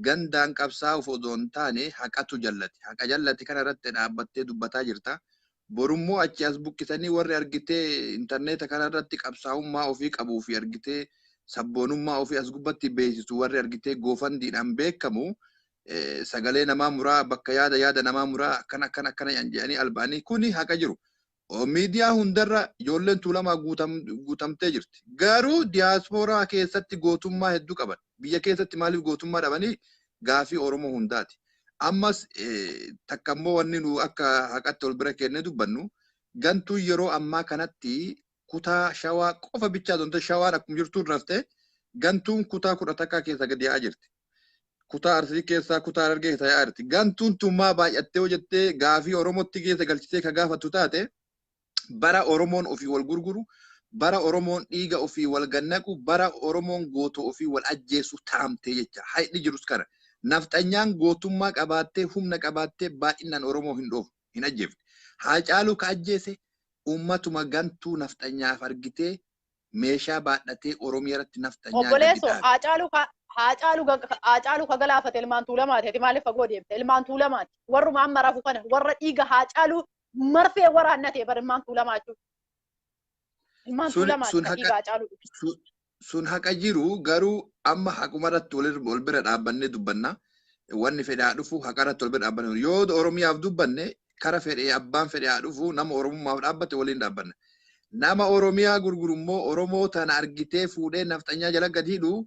Gandaan qabsaa'uuf osoo hin taane haqatu jallate. Haqa jallate kana irratti dhaabbattee dubbataa jirta. Borummoo achi as buqqisanii warri argitee intarneeta kana irratti qabsaa'ummaa ofii qabuu fi argitee sabboonummaa ofii as gubbatti beeksisu, warri argitee goofandiidhaan beekamu, sagalee namaa muraa, bakka yaada namaa muraa, akkana akkana akkana jedhanii alba'anii, kuni haqa jiru. Miidiyaa hundarra ijoolleen Tuulamaa guutamtee jirti. Garuu diyaaspooraa keessatti gootummaa hedduu qaban. Biyya keessatti maaliif gootummaa dhabanii? Gaafii Oromoo hundaati. Ammas takka immoo wanni nu akka haqatti ol bira kennee dubbannu, gantuun yeroo ammaa kanatti kutaa Shawaa qofa bichaa donte. Shawaan akkuma jirtuun raftee gantuun kutaa 11 keessa gadi yaa'aa jirti. Kutaa Arsii keessaa, kutaa Harargee keessa yaa'aa jirti. Gantuun tummaa baay'attee hojjettee gaafii Oromootti keessa galchitee ka gaafattu taate, bara Oromoon ofii wal gurguru, bara Oromoon dhiiga ofii wal gannaqu, bara Oromoon gootoo ofii wal ajjeesu taamtee jecha. Hayni jirus kana. Nafxanyaan gootummaa qabaattee, humna qabaattee baay'inaan Oromoo hin dhoofu, hin ajjeefne. Haacaaluu ka ajjeese uummatuma gantuu nafxanyaaf argitee meeshaa baadhatee Oromiyaa irratti nafxanyaa gadi Obboleesso, dhaabe. Haacaaluu ka galaafate ilmaan Tuulamaati. Ati maaliif fagoo deemte? Ilmaan Tuulamaati. Warruma amma rafu kana, warra dhiiga Haacaaluu marfee waraannate bar ilmaan Tuulamaa jechuudha. Ilmaan Tuulamaati Sun ka haqa dhiiga Haacaaluu dhufe. Sun haqa jiru, garuu amma haquma irratti wal bira dhaabbannee dubbanna. Wanni fedhaa dhufu haqa irratti wal bira dhaabbanne. Yoo Oromiyaaf dubbanne, kara fedhee abbaan fedhee haa dhufu, nama Oromummaaf dhaabbate waliin dhaabbanna. Nama Oromiyaa gurguru immoo, Oromoo tana argitee fuudhee nafxanyaa jala gadi hidhu,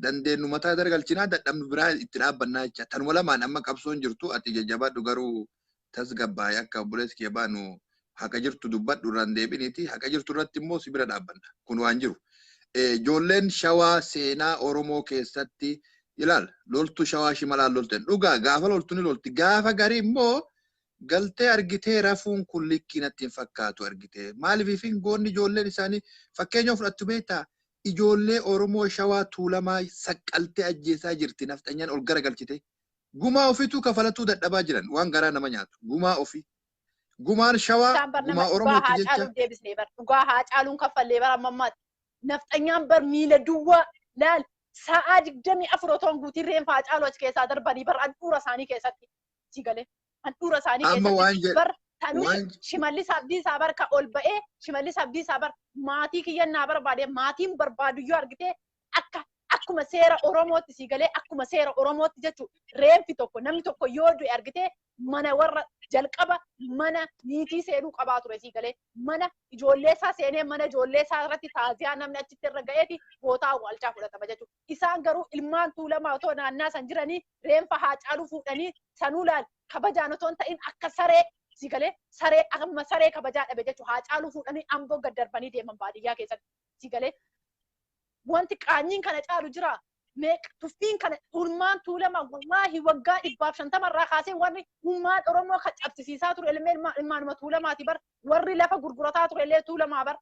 dandeenyu mataa daragalchinaa, dadhabnu biraa itti dhaabbannaa jecha. Tanuma lamaan amma qabsoon jirtu. Ati jajjabaadhu, garuu tasgabbaa'ee akka obboleessi kiyya baanu haqa jirtu dubbadhu, irraan deebiniiti. Haqa jirtu irratti immoo si bira dhaabbanna. Kun waan jiru. Ijoolleen Shawaa seenaa Oromoo keessatti ilaal, loltu Shawaa shimalaan lolten. Dhugaa gaafa loltu ni lolti. Gaafa garii immoo galtee argitee rafuun kun likkii natti hin fakkaatu argitee. Maaliif hin goonni ijoolleen isaanii fakkeenya fudhattu beektaa? Ijoollee Oromoo Shawaa Tuulamaa saqqaltee ajjeesaa jirti nafxanyaan ol garagalchite. Gumaa ofiituu kafalatuu dadhabaa jiran, waan garaa nama nyaatu. Gumaa ofii. Gumaan Shawaa Isaan bar nama gumaa dhugaa Oromooti jecha. Haacaaluun deebisnee bar, dhugaa Haacaaluun kaffallee bar amma ammaatti. Nafxanyaan bar miila duwwaa laal, sa'aa 24 otoo hin guutiin reenfa Haacaaluu achi keessaa darbanii bar, handhuura isaanii keessatti si galee, handhuura isaanii Amma keessatti waan jedhu bar tanuu waan Shimallis Abdiisaa bar ka ol ba'ee, Shimallis Abdiisaa bar maatii kiyyannaa barbaade, maatiin barbaadu yoo argite akka Akkuma seera Oromootti sii galee, akkuma seera Oromootti jechuudha. Reenfi tokko, namni tokko yoo du'e argitee, mana warra jalqaba mana niitii seenuu qabaa ture sii galee, mana ijoollee isaa seenee mana ijoollee isaa irratti taaziyaa namni achitti irra ga'eeti bootaa awwaalchaa fudhatama jechuudha. Isaan garuu ilmaan Tuulamaa otoo naannaa san jiranii reenfa Haacaaluu fuudhanii sanuu laal kabajaan otoo hin ta'in akka saree sii galee, saree amma saree kabajaa dhabe jechuudha. Haacaaluu fuudhanii Amboo gad darbanii deeman baadiyyaa keessatti sii galee. Wanti qaanyiin kana caalu jira. Meeqa tuffiin kana ilmaan Tuulamaa wallaahi waggaa 150 irraa kaasee warri ummaan Oromoo kan cabsisiisaa ture ilmeen ilmaanuma Tuulamaati bar, warri lafa gurgurataa ture illee Tuulamaa bar.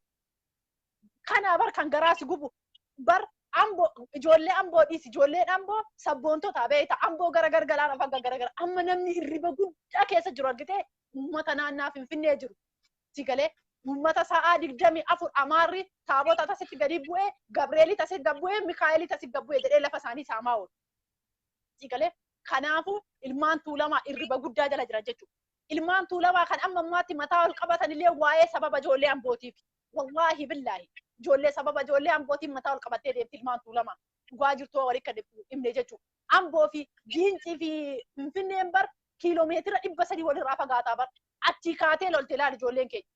Kana bar kan garaa si gubu bar. Amboo ijoollee Amboo dhiisi, ijoolleen Amboo sabboontota beekta, Amboo gara gargalaan afaan gara gara amma namni hirriba guddaa keessa jiru argitee uummata naannaa Finfinnee jiru si galee, uummata sa'aa 24 Amaarri taabota tasitti gadi bu'ee, Gabreelii tasitti gad bu'ee, Mikaa'elii tasitti gad bu'ee jedhee lafa isaanii saamaa oolu. Si galee, kanaafuu ilmaan Tuulamaa hirriba guddaa jala jira jechuudha. Ilmaan Tuulamaa kan amma ammaatti mataa ol qabatan illee waa'ee sababa ijoollee Ambootiif. Wallaahi billaahi ijoollee sababa ijoollee Ambootiin mataa ol qabattee deemti ilmaan Tuulamaa. Dhugaa jirtuu walii kan himne jechuudha. Amboo fi Giincii fi Finfinneen bar kiiloomeetira 300 walirraa fagaataa bar. Achii kaatee lolte ilaali ijoolleen keenya.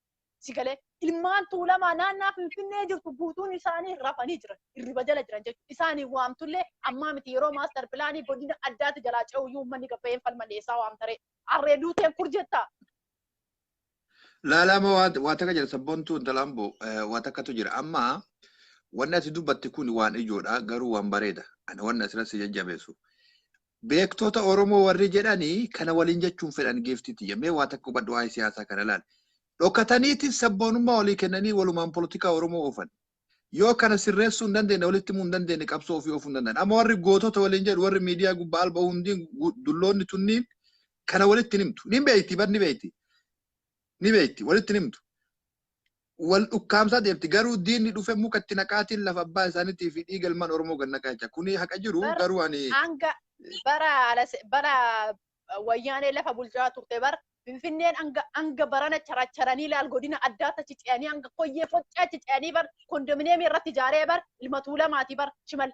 Si galee, ilmaan Tuulamaa naannaa Finfinnee jirtu guutuun isaanii rafanii jiran, hirriba jala jiran jechuudha. Isaanii waamtullee ammaa miti, yeroo master planii godina addaatti jalaa ce'uyyuu uummanni gabba'een falmalleessaa waamtaree. Harree duuteen kur jettaa. Laalama waa takka jira, sabboontuu intala Amboo, waa takkatu jira. Amma wanni ati dubbatti kun waan ijoodha, garuu waan bareeda. Ani wanni asirratti si jajjabeessu. Beektota Oromoo warri jedhanii kana waliin jechuun fedhan geeftiti. Mee waa takka hubadhu, waa'ee siyaasaa kana ilaali. Dhokataniitiin sabboonummaa walii kennanii walumaan polotikaa Oromoo oofan. Yoo kana sirreessuu hin dandeenye, walitti himuu hin dandeenye, qabsoo ofii oofuu hin danda'an. Amma warri gootota waliin jedhu, warri miidiyaa gubbaa alba hundiin dulloonni tunniin kana walitti himtu. Ni beeyti bar, ni beeyti. Ni beeyti, walitti himtu. Wal dhukkaamsaa deemti, garuu diinni dhufe muka itti naqaatiin lafa abbaa isaaniitii fi dhiiga ilmaan Oromoo gad naqaa jecha. Kuni haqa jiru garuu ani Hanga bara Wayyaanee lafa bulchaa turte bar, Finfinneen hanga barana characharanii laal godina addaatti achi ce'anii hanga Koyyee Foccee achi ce'anii bar kondominiyeemii irratti ijaaree bar ilma Tuulamaatii bar, Shimal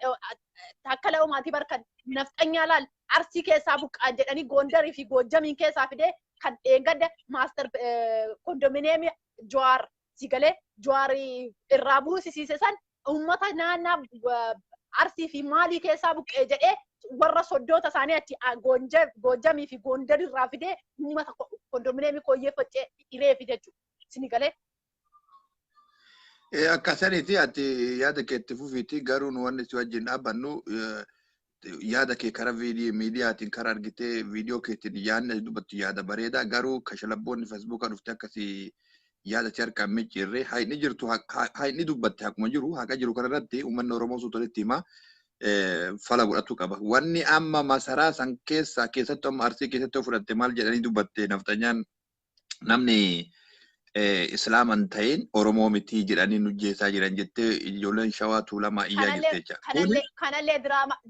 Taakkalaa Uumaatii bar, kan nafxanyaa laal Arsii keessaa buqqaan jedhanii Goondarii fi Goojjamiin keessaa fidee kan dheengadda master kondominiyeemii Jawaar si galee Jawaar irraa buusisiise san uummata naannaa Arsii fi maalii keessaa buqqee jedhee warra soddoota isaanii achi Goojjamii fi Goondar irraa fidee uummata kondominiyeemii Koyyee Foccee hireefi jechuudha. Sini galee. Akkasaniiti, ati yaada kee itti fufiiti, garuu nu wanni si wajjin dhaabbannu yaada kee karaa miidiyaatiin karaa argitee viidiyoo keetiin yaadni ati dubbattu yaada bareeda, garuu kashalabboonni Feesbuukaa dhufte akkasii yaada si harkaan micciirree hayni jirtu hayni dubbatte akkuma jiru haqa jiru kanarratti uummanni Oromoo suuta walitti hima fala godhachuu qaba. Wanni amma masaraa san keessa keessattuu amma Arsii keessatti yoo fudhatte maal jedhanii dubbatte nafxanyaan, namni Islaaman ta'in Oromoo miti jedhanii nu jeesaa jiran jettee ijoolleen Shawaa Tuulamaa iyyaa jirti jecha. Kanallee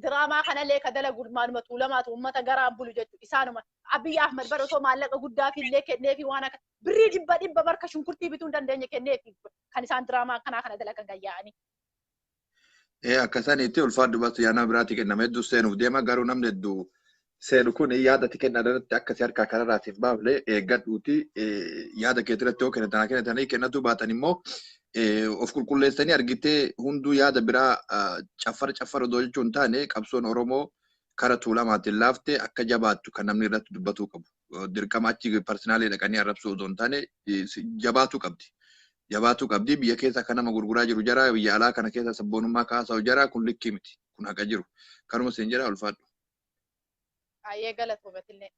diraamaa kanallee ka dalagu ilmaanuma Tuulamaatu uummata garaan bulu jechuudha. Isaanuma Abiy Ahmed bara osoo maallaqa guddaa fi illee kenneefi waan akka birrii dhibba dhibba barka shunkurtii bituu hin dandeenye kenneefi kan isaan diraamaa akkanaa kana dalagan gayyaa'anii. Akkasanitti ulfaadhu, bas yaana biraatti kennama, hedduu seenuuf deema, garuu namni hedduu seenu kun yaada ati kennan irratti akkasii harkaa kanarraa siif baafne eeggadhuuti, yaada kee irratti yoo kennatan kennatanii kennatu baatan immoo of qulqulleessanii argitee hunduu yaada biraa caffara caffara odoo jechuun hin taane, qabsoon Oromoo kara Tuulamaatiin laaftee akka jabaattu kan namni irratti dubbatuu qabu. Dirqama achi personally dhaqanii arrabsuu odoo hin taane jabaatuu qabdi. Jabaatuu qabdi. Biyya keessa akka nama gurguraa jiru jara, biyya alaa kana keessa sabboonummaa kaasaa jara, kun likkii miti. Kun haqa jiru. Kanuma siin jedha, ulfaadhu. Ayyee, galatoomatillee.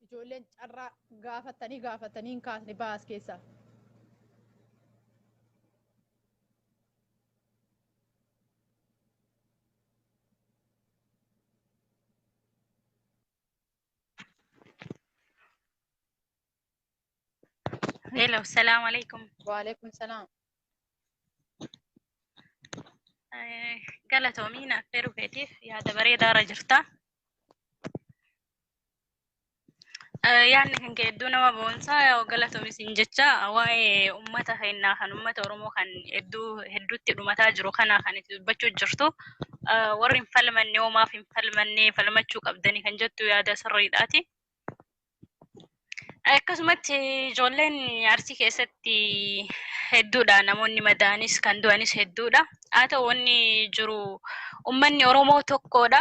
Ijoolleen carraa gaafatanii gaafatanii hin kaasne baas keessaa. Hello, salaam alaikum. Waalaikum salaam. Galatoomiin affeeruu keetiif yaada bareedaa irra jirta. Yaadni kan kee hedduu nama boonsaa yaa galatoomi siin jecha waa'ee uummata keenyaa kan uummata Oromoo kan hedduu hedduutti dhumataa jiru kana kan itti dubbachuu jirtu warri hin falmanne homaaf hin falmanne falmachuu qabdanii kan jettu yaada sirriidhaati. Akkasumatti ijoolleen Arsii keessatti hedduudha. Namoonni madaanis kan du'anis hedduudha. Haa ta'u wanni jiru uummanni Oromoo tokkodha.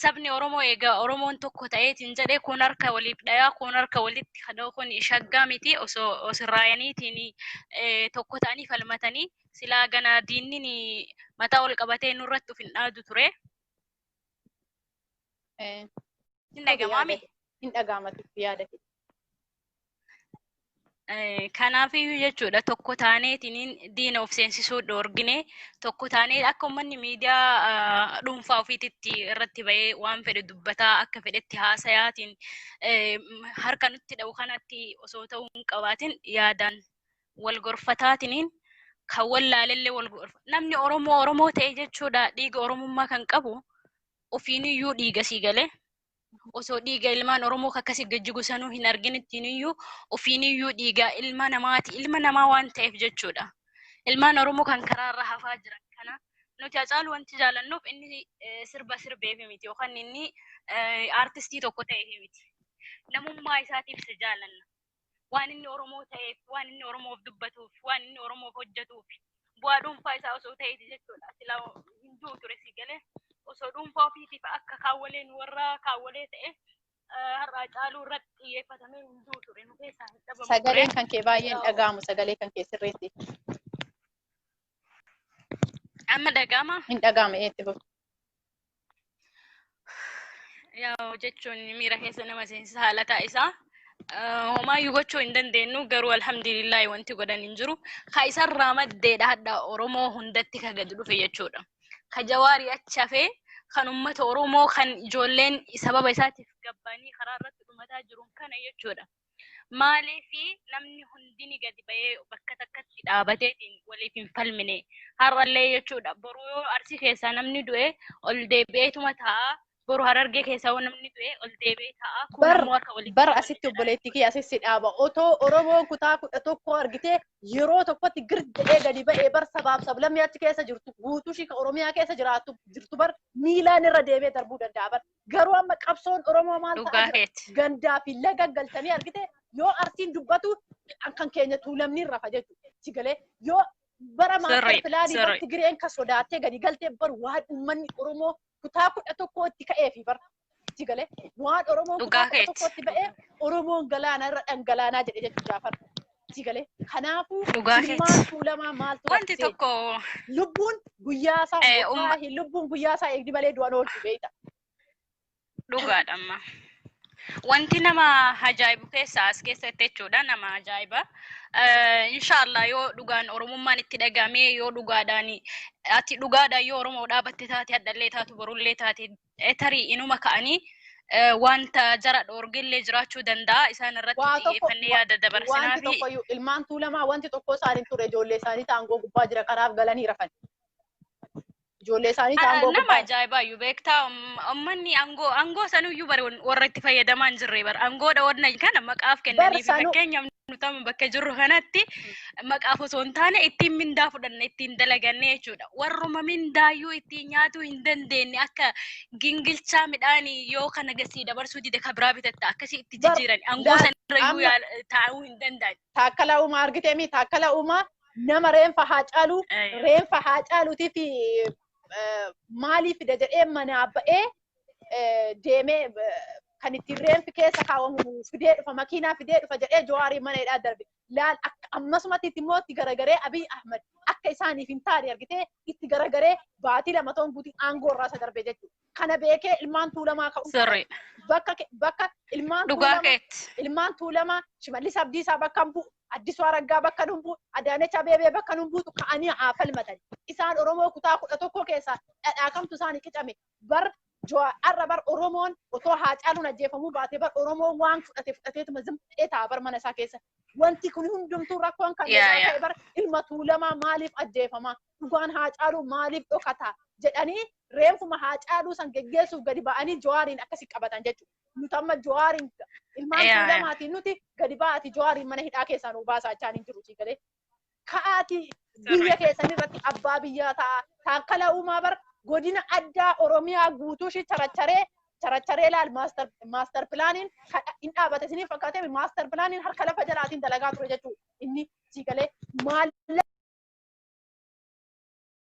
Sabni Oromoo egaa Oromoon tokko ta'eetiin jedhee kun harka waliif dhayaa kun harka walitti kadhoo kun shaggaa miti osoo osirraayaniitiin tokko ta'anii falmatanii silaa gana diinni mataa ol qabatee nurratti of hin dhaadu ture. Hin dhagamaami? Hin dhagaamatu yaada kee. Kanaafiyyuu jechuudha tokko taaneetiin diina of seensisuu dhoorgine tokko taanee akka uummanni miidiyaa dhuunfaa ofiititti irratti bahee waan fedhe dubbataa akka fedhetti haasayaatiin harka nutti dha'u kanatti osoo ta'uu hin qabaatin yaadaan wal gorfataatiniin kan wallaalellee wal gorfa. Namni Oromoo Oromoo ta'e jechuudha dhiiga Oromummaa kan qabu ofiiniyyuu dhiiga sii galee. Osoo dhiiga ilmaan Oromoo akkasii gajjigu sanuu hin arginittiin iyyuu ofiiniyyuu dhiiga ilma namaati. Ilma namaa waan ta'eef jechuudha. Ilmaan Oromoo kan karaarra hafaa jiran kana nuti Hacaaluu wanti jaalannuuf inni sirba sirbeef miti yookaan inni aartistii tokko ta'eef miti. Namummaa isaatiif isa jaalanna. Waan inni Oromoo ta'eef, waan inni Oromoof dubbatuuf, waan inni Oromoof hojjetuuf bu'aa dhuunfaa isaa osoo ta'eeti jechuudha. Silaa hin du'u ture si galee. Osoo dhuunfaa ofiitiif akka kaawwaleen warra kaawwalee ta'e har'a Hacaaluu irratti xiyyeeffatamee hin du'u ture. Nu keessaa hin dhabamu ture. Sagaleen kan kee baay'een dhaga'amu sagalee kan kee sirriitti. Amma dhaga'ama? Hin dhaga'ama eetti fufi. Yaa jechuun miira keessa nama seensisa haala taa'isaa. Homaayyuu gochuu hin dandeenyu garuu alhamdulillahi wanti godhan hin jiru. Ka isarraa maddeedha hadha Oromoo hundatti ka gadi dhufe jechuudha. Ka Jawaarii achi hafee kan uummata Oromoo kan ijoolleen sababa isaatiif gabbaanii karaa irratti dhumataa jiru kana jechuudha. Maaliif namni hundini gadi bahee bakka takkatti dhaabateetiin waliif hin falmine har'allee jechuudha. Boruu yoo Arsii keessaa namni du'e ol deebi'eetuma ta'a. Boru Harargee keessaa yoo namni du'e ol deebi'ee ta'a. Kun ammoo harka walitti Bar qabanii asitti jedha. Obboleettii kiyya asitti dhaaba. Otoo Oromoon kutaa 11 argitee yeroo tokkotti gir jedhee gadi ba'ee bar sabaaf sablammii achi keessa jirtu guutuu ishii kan Oromiyaa keessa jiraattu jirtu bar miilaan irra deemee darbuu danda'a bar. Garuu amma qabsoon Oromoo maal ta'aa Dhugaa jira? keeti. Gandaa fi laga galtanii argite yoo Arsiin dubbatu kan keenya Tuulamni rafa jechuudha. Si galee yoo bara maastar pilaanii bar Tigireen kan sodaattee gadi galtee bar waan uummanni Oromoo kutaa 11tti ka'ee fi bar si galee waan Oromoon kutaa Dhugaa kudha keeti. tokkotti ba'ee Oromoon galaana irra dhangalaanaa jedhe jechuudha Jaafar. Si galee kanaafuu Dhugaa ilmaan keeti. Tuulamaa maaltu Wanti rakkisee? tokko Lubbuun guyyaa isaa wallaahi lubbuun guyyaa isaa eegdi malee du'an oolchu beekta. Dhugaadha amma. Wanti nama ajaa'ibu keessaa as keessatti jechuudha nama ajaa'iba. Inshaallah yoo dhugaan Oromummaan itti dhagahame yoo dhugaadhaan ati dhugaadhaan yoo Oromoo dhaabatte taate hadhallee taatu borullee taate tarii inuma ka'anii wanta jara dhoorgellee jiraachuu danda'a isaan irratti Waa tokko xiyyeeffannee yaada dabarsinaa wanti fi tokko iyyuu ilmaan Tuulamaa wanti tokko isaan hin ture ijoollee isaanii taangoo gubbaa jira kanaaf galanii rafan. Ijoollee isaanii taangoo Nama gubbaa. ajaa'ibaayyuu beektaa uummanni aangoo aangoo sanuyyuu bara warra itti fayyadamaa hin jirre bara aangoodha warra kana maqaaf Bar kennanii fi sanuu fakkeenyaaf nuti amma bakka jirru kanatti maqaaf osoo hin taane ittiin mindaa fudhanne ittiin dalaganne jechuudha. Warruma mindaayyuu ittiin nyaatuu hin dandeenye akka gingilchaa midhaanii yoo kana gasii dabarsuu dide ka biraa bitatta akkasii itti Bar jijjiiran aangoo laal sanarrayyuu amma taa'uu hin danda'an. Taakkalaa Uumaa argitee mi Taakkalaa Uumaa nama reenfa haa caalu reenfa haa caaluutii fi maalii fida jedhee manaa ba'ee deemee kan ittiin reenfi keessa kaawwamu fidee dhufa makiinaa fidee dhufa jedhee Jawaarii mana hidhaa darbe. Laal akka ammasumatti immoo itti garagaree Abiy Ahmed akka isaaniif hin taane argitee itti garagaree baatii 2 ta'uun guutuu aangoo irraa isa darbe jechuudha. Kana beekee ilmaan Tuulamaa ka'uu qaban. Sirriidha. Bakka ilmaan Dhugaa Tuulamaa keetti. ilmaan Tuulamaa Shimallis Abdiisaa bakka hin bu'u, Addisuu Araggaa bakka hin bu'u, Adaanech Abeebee bakka hin buutu ka'anii haa falmatan. Isaan Oromoo kutaa 11 keessaa dhadhaa kamtu isaanii qicame. Bar har'a bar Oromoon otoo Haacaaluun ajjeefamuu baate bar Oromoon waan fudhate fudhateetuma zimxee ta'a bar mana isaa keessa. Wanti kun hundumtuu rakkoon kan Yaa irraa yaa. ka'e bar ilma Tuulamaa maaliif ajjeefama? Dhugaan Haacaaluu maaliif dhokata? Jedhanii reenfuma Haacaaluu san geggeessuuf gadi ba'anii Jawaariin akkasi qabatan jechuudha. Nuti amma Jawaariin ilmaan Yaa yaa. Tuulamaatiin nuti gadi ba'aati Jawaariin mana hidhaa keessaa nu baasaa jechaa hin jiru galee. Ka'aati biyya Sirriidha. keessan irratti abbaa biyyaa ta'a. Taakkala Uumaa bar godina addaa Oromiyaa guutuu ishii characharee characharee laal maastar pilaaniin hin dhaabate isiniif fakkaatee maastar pilaaniin harka lafa jalaatiin dalagaa ture jechuudha. Inni siigalee maal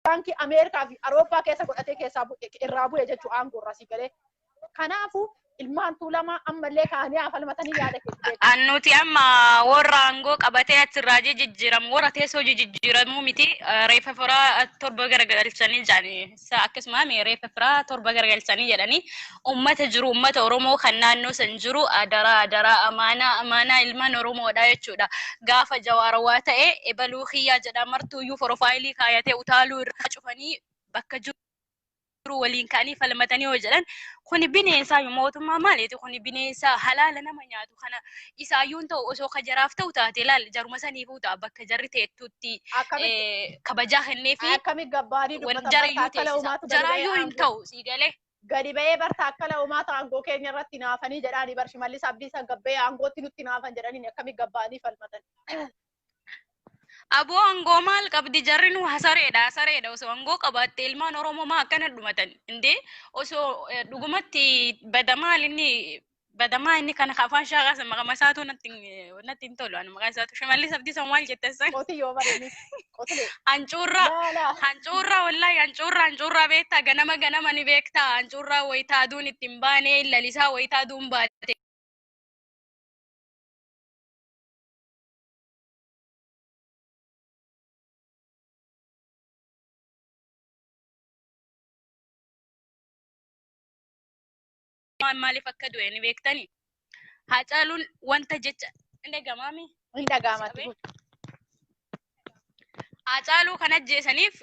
baankii Ameerikaa fi Awurooppaa keessa godhatee keessaa irraa bu'e jechuudha aangoo irraa siigalee. Kanaafuu ilmaan Tuulamaa ammallee ka'anii haa falmatanii yaada keessa beeku. Nuti amma warra aangoo qabatee achirraa jijjiiramu warra teessoo jijjiiramuu miti reeffa firaa 7 garagalchanii jedhanii akkasuma reeffa firaa 7 garagalchanii jedhanii ummata jiru ummata Oromoo kan naannoo san jiru adaraa adaraa amaanaa amaanaa ilmaan Oromoodha jechuudha. Gaafa Jawaarawaa ta'e ebaluu kiyyaa jedha martuuyyuu profaayilii kaayatee utaaluu irraa cufanii bakka jiru waliin ka'anii falmatanii yoo jedhan kuni bineensaa mootummaa maaliiti kuni bineensaa halaala nama nyaatu kana isaayyuun ta'u osoo ka jaraaf ta'u taate laal jaruma saniifuu ta'a bakka jarri teettutti Akkamitti kabajaa kennee fi akkami gabbaanii wan dubbatan bar jarayyuu Taakkala teessisa Uumaatu gadi ba'ee jaraayyuu hin aangoo ta'u sii galee. gadi ba'ee bar Taakkala Uumaatu aangoo keenya irratti naafanii jedhaanii bar Shimallis Abdiisaa gabbee aangootti nutti naafan jedhaniin akkami gabbaanii falmatan. Aboo aangoo maal qabdi jarri nu hasareedha hasareedha osoo aangoo qabaatte ilmaan Oromoo maa akkana dhumatan indee osoo dhugumatti badamaa inni badamaa inni kana afaan shaaqaa san maqaa isaatu natti hin tolu ani maqaa isaatu Shimallis Abdiisaa maal jette san Qotiyyoo bareedni qotilee. Hancuurraa Laala. hancuurraa wallaahi hancuurraa hancuurraa beektaa ganama ganama ni beektaa hancuurraa wayitaa aduun ittiin baanee lalisaa wayitaa aduun baate. Maaliif akka du'e ni beektani? Haacaaluun wanta jecha hin dhagamaami. Hin dhaga'amatti. Haacaaluu kan ajjeesaniif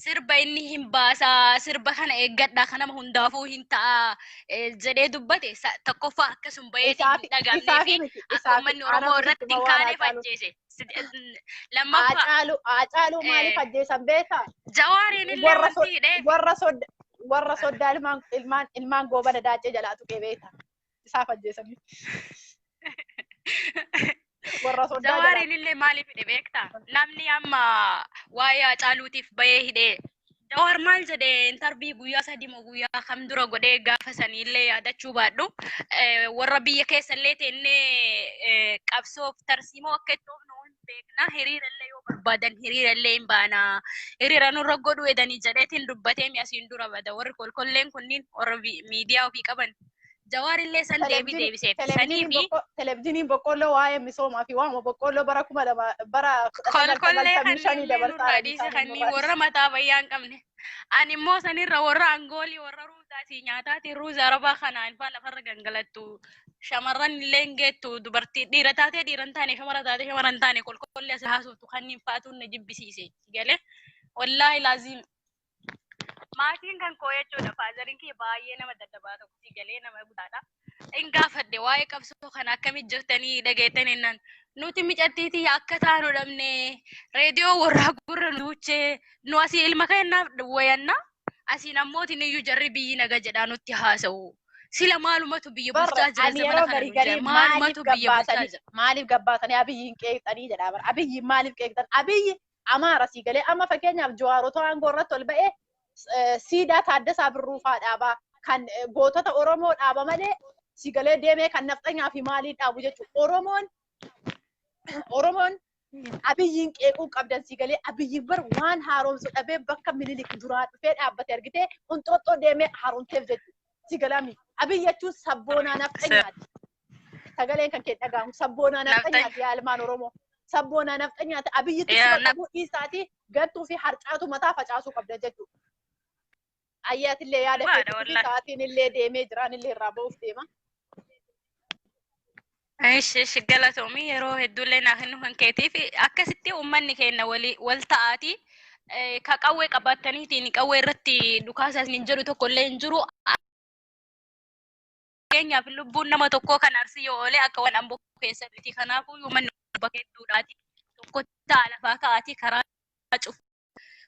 sirba inni hin baasaa sirba kana eeggadhaa kan nama hundaafuu hin ta'a jedhee dubbate tokkoffaa akkasuma baheetiin hin dhagaamnee Isaafi fi miti akka isaafi uummanni Oromoo anatu irratti sitti hin waan kaaneef Haacaaluu. ajjeese. Lammaffaa Haacaaluu maaliif ajjeesan beektaa? Jawaariin illee Warra wanti hidhee warra soddaa ilmaan ilmaan ilmaan goobana daacee jalaa tuqee beektaa? Isaaf ajjeesanii. Warra soddaa jalaa. Jawaariin illee maaliif hidhe beektaa? Namni amma waa'ee Haacaaluutiif bahee hidhee Jawaar maal jedhee intarvii guyyaa 3 moo guyyaa kam dura godhee gaafa saniillee yaadachuu baadhu warra biyya keessa illee teennee qabsoof tarsiimoo akka itti oofnu hin beekna hiriira illee yoo barbaadan hiriira illee hin baana hiriira nurra godhu edanii jedheetiin dubbatee mi'a asiin dura bada warri kolkolleen kunniin warra miidiyaa ofii qaban Jawaar illee san deebii deebiseef sanii fi Televizyiiniin boqqolloo waa'ee misoomaa fi waama boqqolloo bara 2000 bara kolkollee 1995 kanneen dabarsaa nurraa dhiise kanneen warra mataa fayyaa hin qabne. Ani immoo sanirra warra angoolii warra ruuzaatii nyaataatiin ruuza arabaa kanaan faa lafarra gangalattu. Shamarran illee hin geettu dubartii dhiira taatee dhiira hin taane shamara taatee shamara hin taane kolkollee as haasoftu kanneen faatuun na jibbisiise. Galee wallaahi laaziim. Maatiin kan koo jechuudha faazariin kee baay'ee nama daddabaa tokko si galee nama guddaadha. Hin gaafadhe waa'ee qabsoo kana akkamitti jirtanii dhageettanii naan nuti micattiitii akka taanu dhabne reediyoo warraa gurra duuchee nu asii ilma keenyaaf wayanna asiin ammootiin iyyuu jarri biyyi naga jedhaa nutti haasa'u. Sila maalumatu biyya Barra bulchaa jira ani zamana yeroo kana garii nu jira garii maaliif maalumatu biyya bulchaa gabbaatanii jira. maaliif gabbaatanii Abiyyiin qeeqxanii jedhaa bara Abiyyiin maaliif qeeqxan Abiyyi Amaara sii galee amma fakkeenyaaf Jawaarotoo aangoo irratti ol ba'ee siidaa Taaddasaa Birruufaa dhaabaa kan gootota Oromoo dhaaba malee sii galee deemee kan nafxanyaa fi maalii dhaabu jechuudha. Oromoon Abiyyiin qeequu qabdan sii galee Abiyyiin bar waan haaromsu dhabee bakka Minilik duraa dhufee dhaabbate argitee Inxooxxoo deemee haaromteef jechuudha. Sii galaami. Abiyyi jechuun sabboonaa nafxanyaati. Sagaleen kan kee dhaga'amu sabboonaa nafxanyaati yaa ilmaan Oromoo. Sabboonaa nafxanyaati. Abiyyitti Yaa saba qabuu dhiisaatii gattuu fi harcaatu mataa facaasuu qabda jechuudha. Ayyaatillee yaada Dhugaadha keetti fi wallaahi. sa'aatiin illee deemee jiraan illee irraa ba'uuf deema. Ishi ishi galatoomii yeroo hedduullee naa kennu kan keetiif akkasitti uummanni keenya walii wal ta'aati. Ka qawwee qabaataniitiin qawwee irratti dhukaasaas hin jedhu tokkollee hin jiru. Fakkeenyaaf lubbuun nama tokkoo kan Arsii yoo oole akka waan Amboo keessatti. Kanaafuu uummanni bakka hedduudhaati. Tokko ta'a lafaa ka'aati karaa cufu.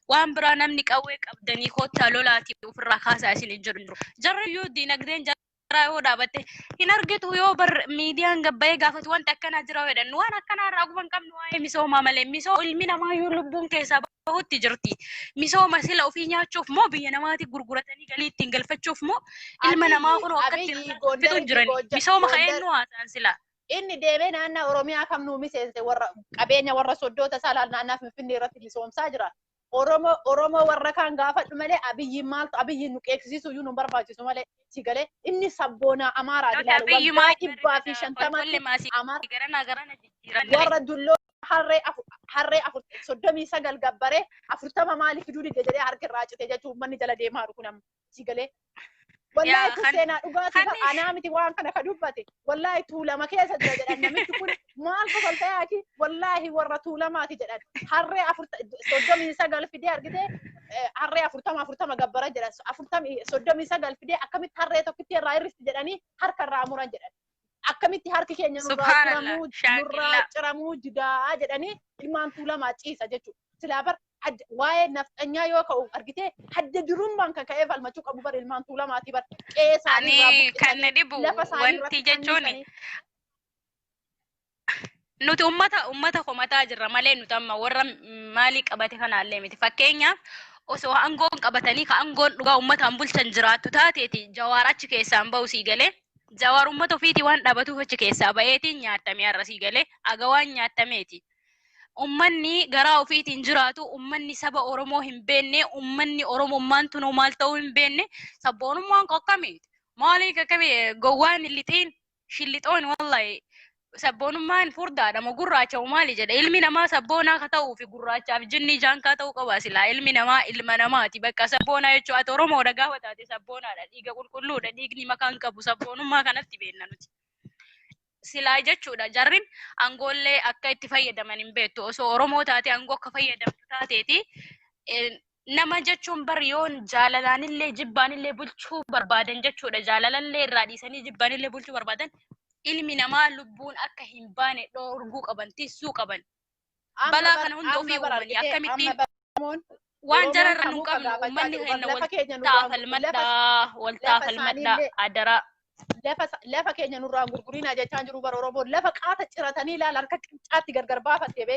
Waan biraa namni qawwee qabdanii koottaa lolaatii ofirraa kaasaa isin hin jedhu hin jiru. Jarri iyyuu diinagdeen jaraa yoo dhaabatte hin argitu yoo bar miidiyaan gabbayee gaafatu wanti akkanaa jira yoo jedhan waan akkanaa irraa quba hin qabnu waa'ee misoomaa malee misooma ilmi namaa yoo lubbuun keessaa bahutti jirti. Misooma sila ofii nyaachuuf moo biyya namaatti gurguratanii galii ittiin galfachuuf moo ilma namaa Abiyyi kun akkatti Abiyyi fixu Gondarii hin fi jirani. Misooma Gondar ka'een nu haasa'an sila. Inni deemee naannaa Oromiyaa kam nuu miseense warra qabeenya warra soddoota isaa laal naannaa Finfinnee irratti misoomsaa jira. Oromoo warra kaan gaafadhu malee Abiyyiin maaltu Abiyyiin nu qeeqsisiisu iyyuu nu barbaachisu malee si galee inni sabboonaa Amaaraati Nuti laal Abiyyi waggaa maal dhibbaa fi barbaada? shantamatti Kolkolli maasii Amaara garana garana jijjiiran malee. warra dulloo harree afur 39 gabbaree 40 maaliif fiduu dide jedhee harki irraa cite jechuun uummanni jala deemaa jiru kun amma si galee. Wallaahi Yaa kun kan seenaa dhugaatii kan anaa miti waan kana ka dubbate. Wallaahi Tuulama keessa jira jedhan namichi kun maal kofaltayaaki wallaahi warra Tuulamaati jedhan. Harree 39 fidee argitee harree 40 40 gabbara jedhan. 39 fidee akkamitti harree tokkitti irraa hir'isti jedhanii harka irraa muran jedhan. Akkamitti harki keenya nurraa Subhaanallah ciramuu nurraa shaakillaa. ciramuu didaa jedhanii ilmaan Tuulamaa ciisa jechuudha. Silaa bar waa'ee nafxanyaa yoo ka'u argitee hadda durummaan kan ka'ee falmachuu qabu bar ilmaan Tuulamaati bar qe'ee isaanii irraa Ani kan na buqqisanii dhibu lafa isaanii wanti irratti jechuun fannisanii. Nuti ummata komataa jirra malee nuti amma warra maalii qabate kanaallee miti. Fakkeenyaaf osoo aangoon qabatanii ka aangoon dhugaa ummataan bulchan jiraattu taateeti Jawaar achi keessaan bahu sii galee. Jawaar ummata ofiitii waan dhaabatuuf achi keessaa ba'eetiin nyaattame har'a sii galee aga waan nyaattameeti. Ummanni garaa ofiitiin jiraatu, ummanni saba Oromoo hin beekne, ummanni Oromummaan tunuu maal ta'uu hin beekne, sabboonummaan qoqqamiiti. Maaliif akkamii gowwaan lixiin shillixoon wallahi sabboonummaan furdaadha moo gurraacha moo maali jedha ilmi namaa sabboonaa ka ta'uu fi gurraachaaf jinni jaankaa ta'uu qaba silaa ilmi namaa ilma namaati bakka sabboonaa jechuun ati Oromoodha gaafa taate sabboonaadha dhiiga qulqulluudha dhiigni makaan qabu sabboonummaa kanatti beekna nuti. Silaa jechuudha jarrin aangoollee akka itti fayyadaman hin beektu osoo Oromoo taate aangoo akka fayyadamtu taateeti nama jechuun bar yoon jaalalaanillee jibbaanillee bulchuu barbaadan jechuudha jaalalallee irraa dhiisanii jibbaanillee bulchuu barbaadan ilmi namaa lubbuun akka hin baane dhoorguu qaban tissuu qaban Amma balaa bar kana hunda amma ofii bar uumanii argitee akkamittiin amma bar Oromoon waan Oromoon jara irraa nu kamuu ka qabnu gaafachaa uummanni jiru bar keenya lafa wal keenya nurraan lafa taafalmadhaa wal lafa taafalmadhaa isaaniillee adaraa. Lafa keenya nurraan gurgurinaa jechaa jiru bar Oromoon lafa qaata ciratanii ilaala harka qincaatti gargar baafattee.